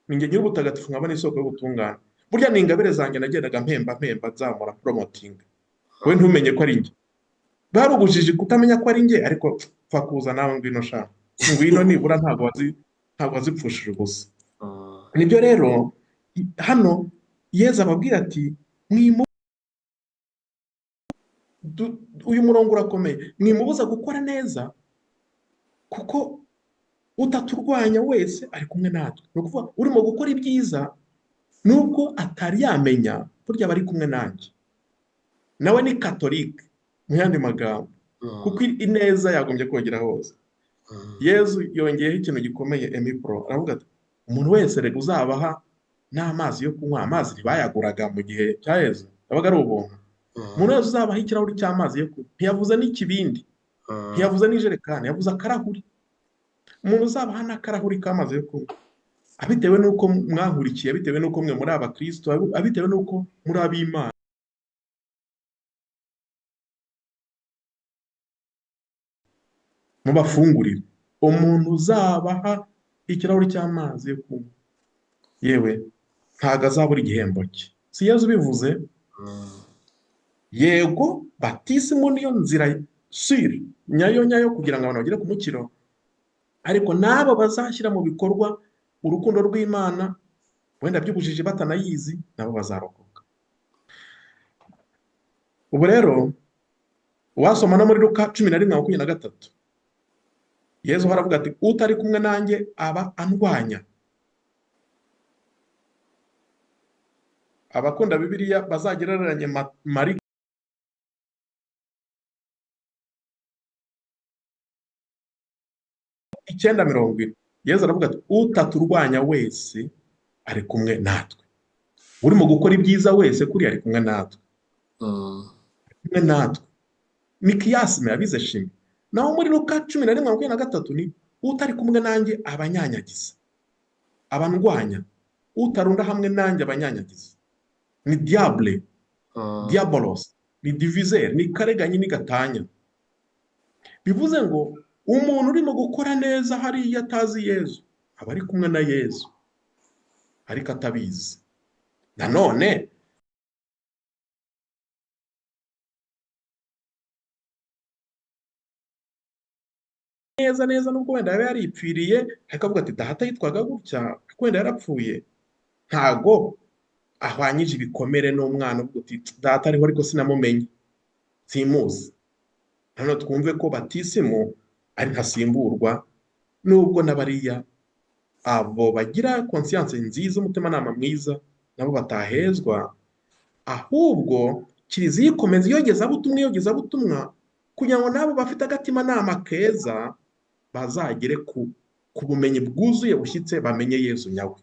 ni njye nyir'ubutagatifu nkaba n'isoko y'ubutungane. Burya ni ingabire zanjye nagendaga mpemba nzamura promoting, wowe ntumenye ko ari njye. Bari ubujiji kutamenya ko ari njye, ariko pfa kuza nawe ngwino sha, ngwino nibura ntabwo wazipfushije ubusa. Nibyo rero hano Yezu ababwira ati uyu murongo urakomeye, mwimubuza gukora neza kuko utaturwanya wese ari kumwe natwe. Ni ukuvuga urimo gukora ibyiza nubwo atari yamenya, burya aba ari kumwe nanjye. Nawe ni katolike mu yandi magambo, kuko ineza yagombye kogera hose. Yezu yongeyeho ikintu gikomeye Emipro, aravuga ati umuntu wese rega uzabaha n'amazi yo kunywa, amazi ntibayaguraga mu gihe cya Yezu, yabaga ari ubuntu. Umuntu wese uzabaha ikirahuri cy'amazi yo kunywa, ntiyavuze n'ikibindi, ntiyavuze n'ijerekani, yavuze akarahuri. Umuntu uzabaha n'akarahuri k'amazi yo kunywa, abitewe n'uko mwankurikiye, abitewe n'uko mwe muri abakristo, abitewe n'uko muri ab'Imana, mubafungurire. Umuntu uzabaha ikirahuri cy'amazi yo kunywa, yewe ntabwo azabura igihembo cye. Si Yezu ubivuze? Yego, batisimu niyo nzira sire nyayo nyayo kugira ngo abantu bagere ku mukiro, ariko n'abo bazashyira mu bikorwa urukundo rw'Imana, wenda by'ubujiji batanayizi, nabo bazarokoka. Ubu rero wasoma no muri Luka 11:23, Yezu aravuga ati utari kumwe nanjye aba andwanya. Abakunda Bibiliya bazagereranye Mariko 9:40. Yezu aravuga ati utaturwanya wese ari kumwe natwe. Urimo gukora ibyiza wese kuri ari kumwe natwe. Kumwe natwe. Ni kiyasime yabize shimi. Naho muri Luka 11:23 ni Utari kumwe nanjye aba anyanyagiza, aba andwanya. Utarunda hamwe nanjye aba anyanyagiza. Ni diable, diabolos, ni diviseur, ni kareganyi, ni gatanya. Bivuze ngo umuntu urimo gukora neza hariya atazi Yezu, aba ari kumwe na Yezu ariko atabizi. Nanone neza neza nubwo wenda yaba yaripfiriye, ariko avuga ati data yitwaga gutya, ariko wenda yarapfuye, ntago ahwanyije ibikomere n'umwana uvuga uti data ariho ariko sinamumenye, simuzi. Hano twumve ko batisimu ari ntasimburwa, nubwo n'abariya abo bagira conscience nziza, umutimanama mwiza, nabo batahezwa, ahubwo Kiliziya ikomeza iyogezabutumwa, iyogezabutumwa, kugira ngo nabo bafite agatimanama keza bazagere ku bumenyi bwuzuye bushyitse, bamenye Yezu nyawe,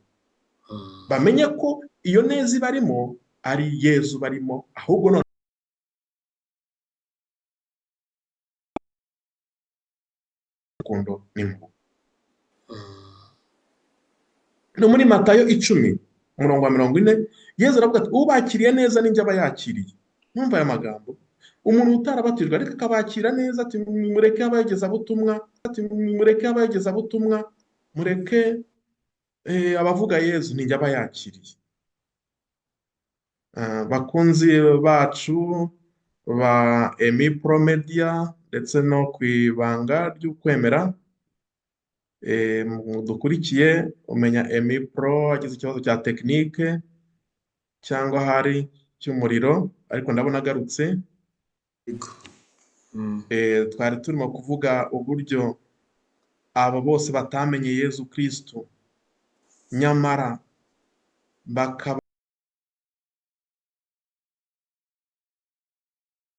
bamenye ko iyo neza ibarimo ari Yezu barimo, ahubwo none urukundo n'impuhwe. No muri Matayo 10 umurongo wa 40, Yezu aravuga ati ubakiriye neza ninjye aba yakiriye. Mwumva aya magambo, umuntu utarabatijwe ariko akabakira neza, ati mureke abayogezabutumwa, ati mureke abayogezabutumwa, mureke abavuga Yezu, ninjye aba yakiriye. Bakunzi bacu ba Emi Pro Media ndetse no ku ibanga ry'ukwemera, mudukurikiye, umenya Emi Pro agize ikibazo cya tekinike cyangwa hari cy'umuriro, ariko ndabona agarutse. Twari turimo kuvuga uburyo abo bose batamenye Yezu Kristu, nyamara bakaba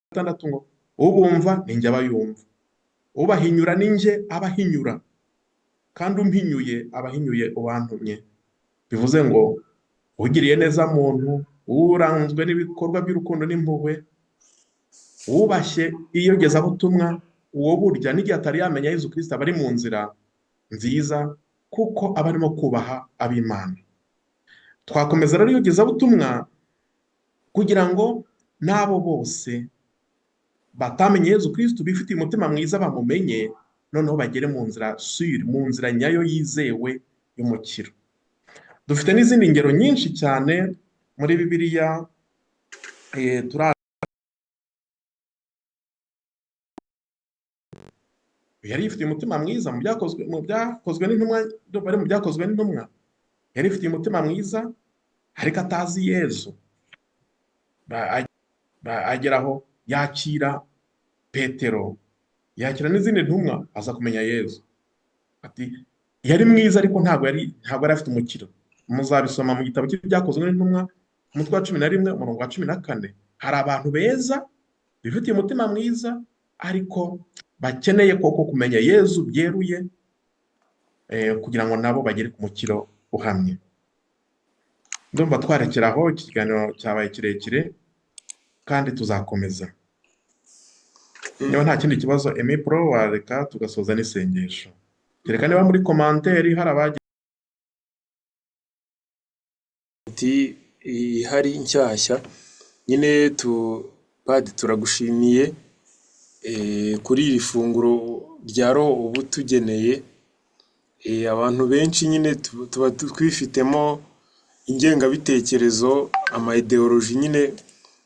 gatandatu ngo ubumva ni njye abayumva, ubahinyura ni njye abahinyura, kandi umpinyuye abahinyuye uwantumye. Bivuze ngo ugiriye neza muntu, uranzwe n'ibikorwa by'urukundo n'impuhwe, wubashye iyogezabutumwa, uwo burya n'igihe atari yamenya Yezu Kristo aba ari mu nzira nziza, kuko aba arimo kubaha ab'Imana. Twakomeza rero iyogezabutumwa kugira ngo n'abo bose batamenye Yezu Kristo bifitiye umutima mwiza bamumenye, noneho bagere mu nzira sure, mu nzira nyayo yizewe y'umukiro. Dufite n'izindi ngero nyinshi cyane muri Bibiliya, yari yifitiye umutima mwiza mu byakozwe, mu byakozwe n'intumwa, bari mu byakozwe n'intumwa, yari yifitiye umutima mwiza ariko atazi Yezu. Ageraho yakira Petero, yakira n'izindi ntumwa, aza kumenya Yezu. Ati yari mwiza ariko ntabwo yari afite umukiro. Muzabisoma mu gitabo cy'ibyakozwe n'intumwa, umutwe wa 11 umurongo wa 14. Hari abantu beza bifitiye umutima mwiza ariko bakeneye koko kumenya Yezu byeruye, kugira ngo nabo bagere ku mukiro uhamye. Ndumva twarekeraho, iki kiganiro cyabaye kirekire kandi tuzakomeza. Niba nta kindi kibazo Emi Pro wareka tugasoza n'isengesho. Kereka niba muri commentaire hari abagiye ati ihari nshyashya nyine tu padi, turagushimiye kuri iri funguro rya roho ubu tugeneye. Abantu benshi nyine tuba twifitemo ingengabitekerezo, ama ideology nyine,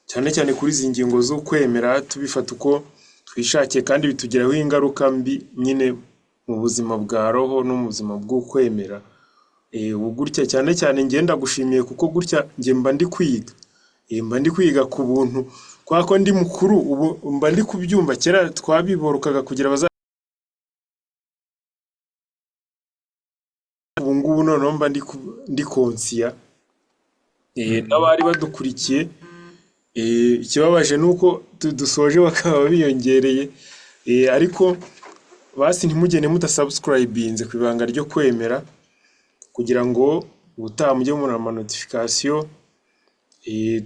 cyane cyane kuri izi ngingo zo kwemera tubifata uko twishakiye, kandi bitugiraho ingaruka mbi nyine mu buzima bwa roho no mu buzima bw'ukwemera. Ubu gutya cyane cyane njye ndagushimiye kuko gutya njye mba ndi kwiga. Mba ndi kwiga ku buntu, kubera ko ndi mukuru ubu mba ndi kubyumva. Kera twabiborokaga kugira baza, ubu ngubu noneho mba ndi konsiya. N'abari badukurikiye, ikibabaje ni uko dusoje bakaba biyongereye, ariko basi ntimugende mudasubscribinze ku ibanga ryo kwemera, kugira ngo ubutaha mujye mubona ama notification.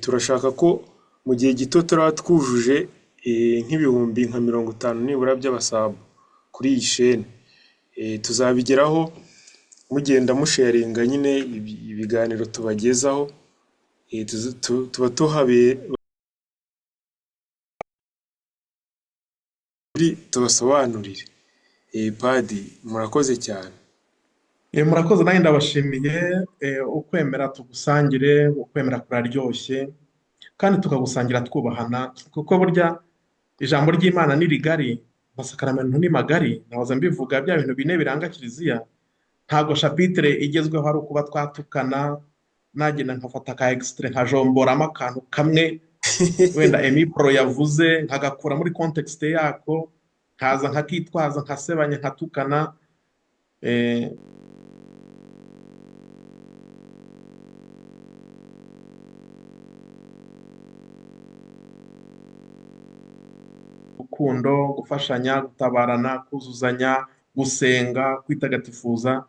Turashaka ko mu gihe gito turaba twujuje nk'ibihumbi nka 50 nibura by'abasabu kuri iyi shene. Tuzabigeraho mugenda musharinga nyine ibiganiro tubagezaho. Tuba tuhabe tubasobanurire. Padi, murakoze cyane. Murakoze, nanjye ndabashimiye. Ukwemera tugusangire, ukwemera kuraryoshye kandi tukagusangira twubahana, kuko burya ijambo ry'Imana ni rigari, amasakaramentu ni magari. Nahoze mbivuga bya bintu bine biranga Kiliziya. Ntabwo chapitre igezweho ari ukuba twatukana, nagenda nkafata ka extrait nkajomboramo akantu kamwe wenda Emi Pro yavuze nkagakura muri context yako, nkaza nkakitwaza, nkasebanya, nkatukana. Urukundo, gufashanya, gutabarana, kuzuzanya, gusenga, kwitagatifuza,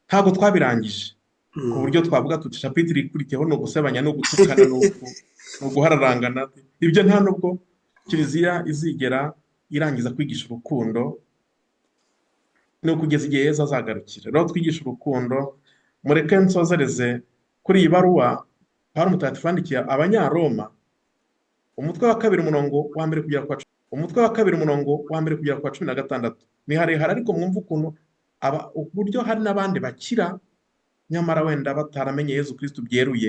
ntabwo twabirangije ku buryo twavuga tuti chapitre ikurikiyeho ni ugusebanya, ni ugutukana, ni uguhararangana. Ibyo nta nubwo Kiliziya izigera irangiza kwigisha urukundo, ni ukugeza igihe Yezu azagarukira. Rero twigisha urukundo. Mureke nsozereze kuri iyi baruwa Pawulo Mutagatifu yandikiye Abanyaroma, umutwe wa 2 umurongo wa mbere kugera ku wa umutwe wa 2 umurongo wa mbere kugera ku wa 16. Ni harehare ariko mwumve ukuntu uburyo hari n'abandi bakira nyamara wenda bataramenye Yezu Kristu byeruye.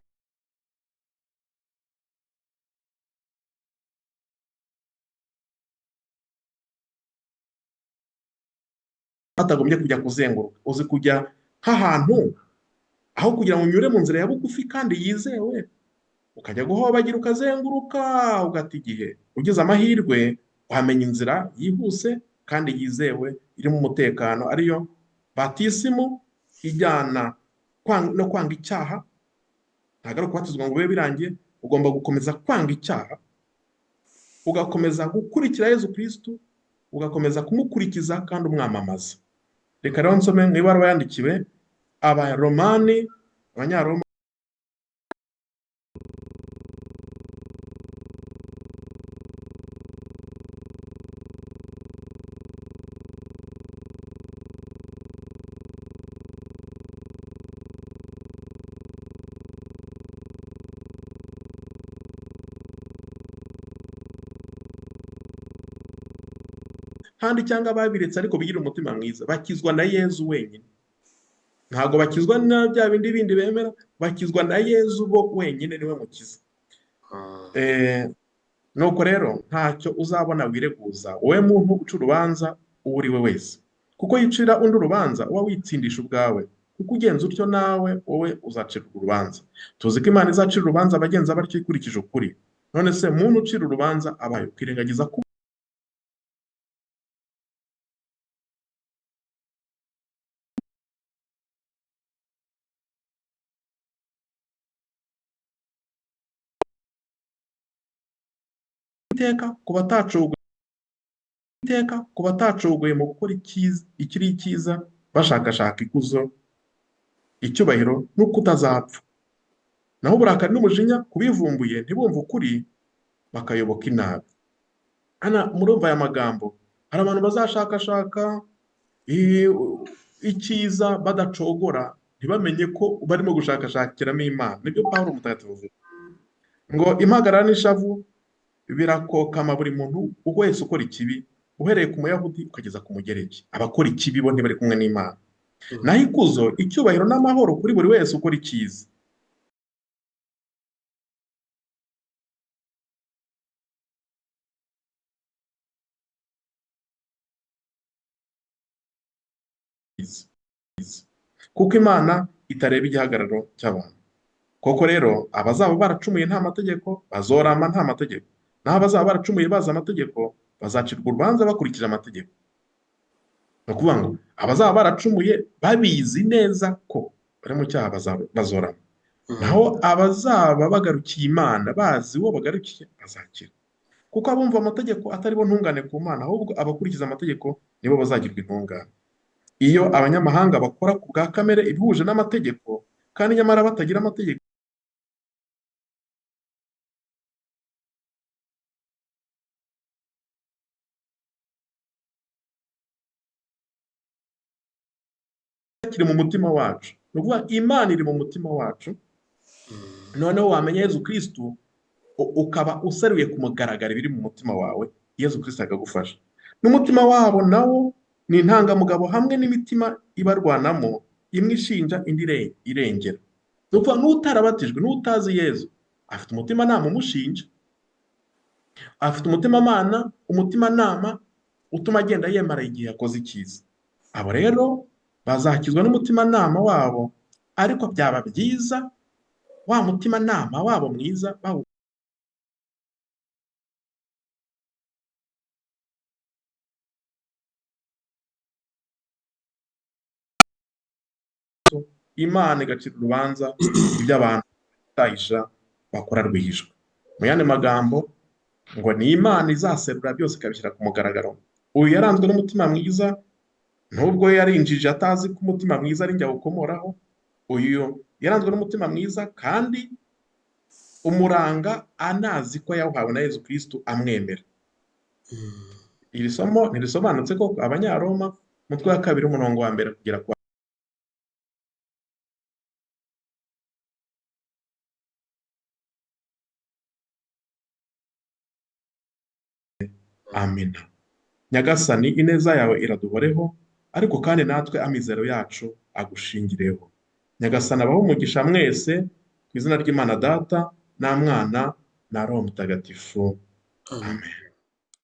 Batagombye kujya kuzenguruka. Uzi kujya nk'ahantu aho kugira ngo unyure mu nzira ya bugufi kandi yizewe, ukajya guhobagira ukazenguruka ugata igihe. Ugize amahirwe wamenya inzira yihuse kandi yizewe irimo umutekano, ariyo batisimu ijyana no kwanga icyaha. Ntabwo ari ukubatizwa ngo bibe birangiye, ugomba gukomeza kwanga icyaha, ugakomeza gukurikira Yezu Kristu, ugakomeza kumukurikiza kandi umwamamaza. Reka rero nsome mu ibaruwa yandikiwe Abaromani, Abanyaroma, kandi cyangwa babiretse ariko bigira umutima mwiza, bakizwa na Yezu wenyine. Ntabwo bakizwa na bya bindi bindi bemera, bakizwa na Yezu bo wenyine, niwe mukiza. Nuko rero ntacyo uzabona wireguza, wowe muntu uca urubanza uwo uri we wese, kuko yicira undi urubanza uba witsindisha ubwawe, kuko ugenza utyo nawe wowe uzacirwa urubanza. Tuzi ko Imana izacira urubanza abagenza batyo ikurikije ukuri. None se muntu ucira urubanza abaye ukirengagiza ko iteka ku batacogoye mu gukora ikiri icyiza, bashakashaka ikuzo, icyubahiro no kutazapfa. Naho uburakari n'umujinya kubivumbuye ntibumve ukuri, bakayoboka inabi. Hano murumva aya magambo, hari abantu bazashakashaka icyiza badacogora, ntibamenye ko barimo gushakashakiramo Imana. Nibyo Pawulo Mutagatifu avuga ngo impagarara n'ishavu birakokama buri muntu wese ukora ikibi, uhereye ku Muyahudi ukageza ku Mugereki. Abakora ikibi bo ntibari kumwe n'Imana. Naho ikuzo, icyubahiro n'amahoro kuri buri wese ukora icyiza. Kuko Imana itareba igihagararo cy'abantu. Koko rero abazaba baracumuye nta mategeko bazorama nta mategeko, naho abazaba baracumuye bazi amategeko bazacirwa urubanza bakurikije amategeko. Ni ukuvuga ngo abazaba baracumuye babizi neza ko bari mu cyaha bazorama, naho abazaba bagarukiye Imana bazi uwo bagarukiye bazakira. Kuko abumva amategeko atari bo ntungane ku Mana, ahubwo abakurikiza amategeko nibo bazagirwa intungane. Iyo abanyamahanga bakora ku bwa kamere ibihuje n'amategeko, kandi nyamara batagira amategeko, kiri mu mutima wacu. Ni ukuvuga Imana iri mu mutima wacu, noneho wamenya Yezu Kristu ukaba useruye ku mugaragaro ibiri mu mutima wawe, Yezu Kristu akagufasha. N'umutima wabo nawo ni intangamugabo hamwe n'imitima ibarwanamo, imwe ishinja indi irengera. Ni ukuvuga n'utarabatijwe, n'utazi Yezu, afite umutimanama umushinja, afite umutimanama utuma agenda yemara igihe yakoze icyiza. Abo rero bazakizwa n'umutimanama wabo, ariko byaba byiza wa mutimanama wabo mwiza bawu Imana igacira urubanza ibyo abantu batayisha bakora rwihishwa. Mu yandi magambo ngo ni Imana izaserura byose ikabishyira ku mugaragaro. Uyu yaranzwe n'umutima mwiza, nubwo yarinjije atazi ko umutima mwiza ari njye awukomoraho, uyu yaranzwe n'umutima mwiza kandi umuranga anazi ko yawuhawe na Yezu Kristu amwemera. Iri somo ntirisobanutse koko? Abanyaroma umutwe wa 2 umurongo wa 1 kugera ku wa Amina. Nyagasani, ineza yawe iraduhoreho, ariko kandi natwe amizero yacu agushingireho. Nyagasani abahe umugisha mwese, ku izina ry'Imana Data na Mwana na Roho Mutagatifu. Amen. Amen.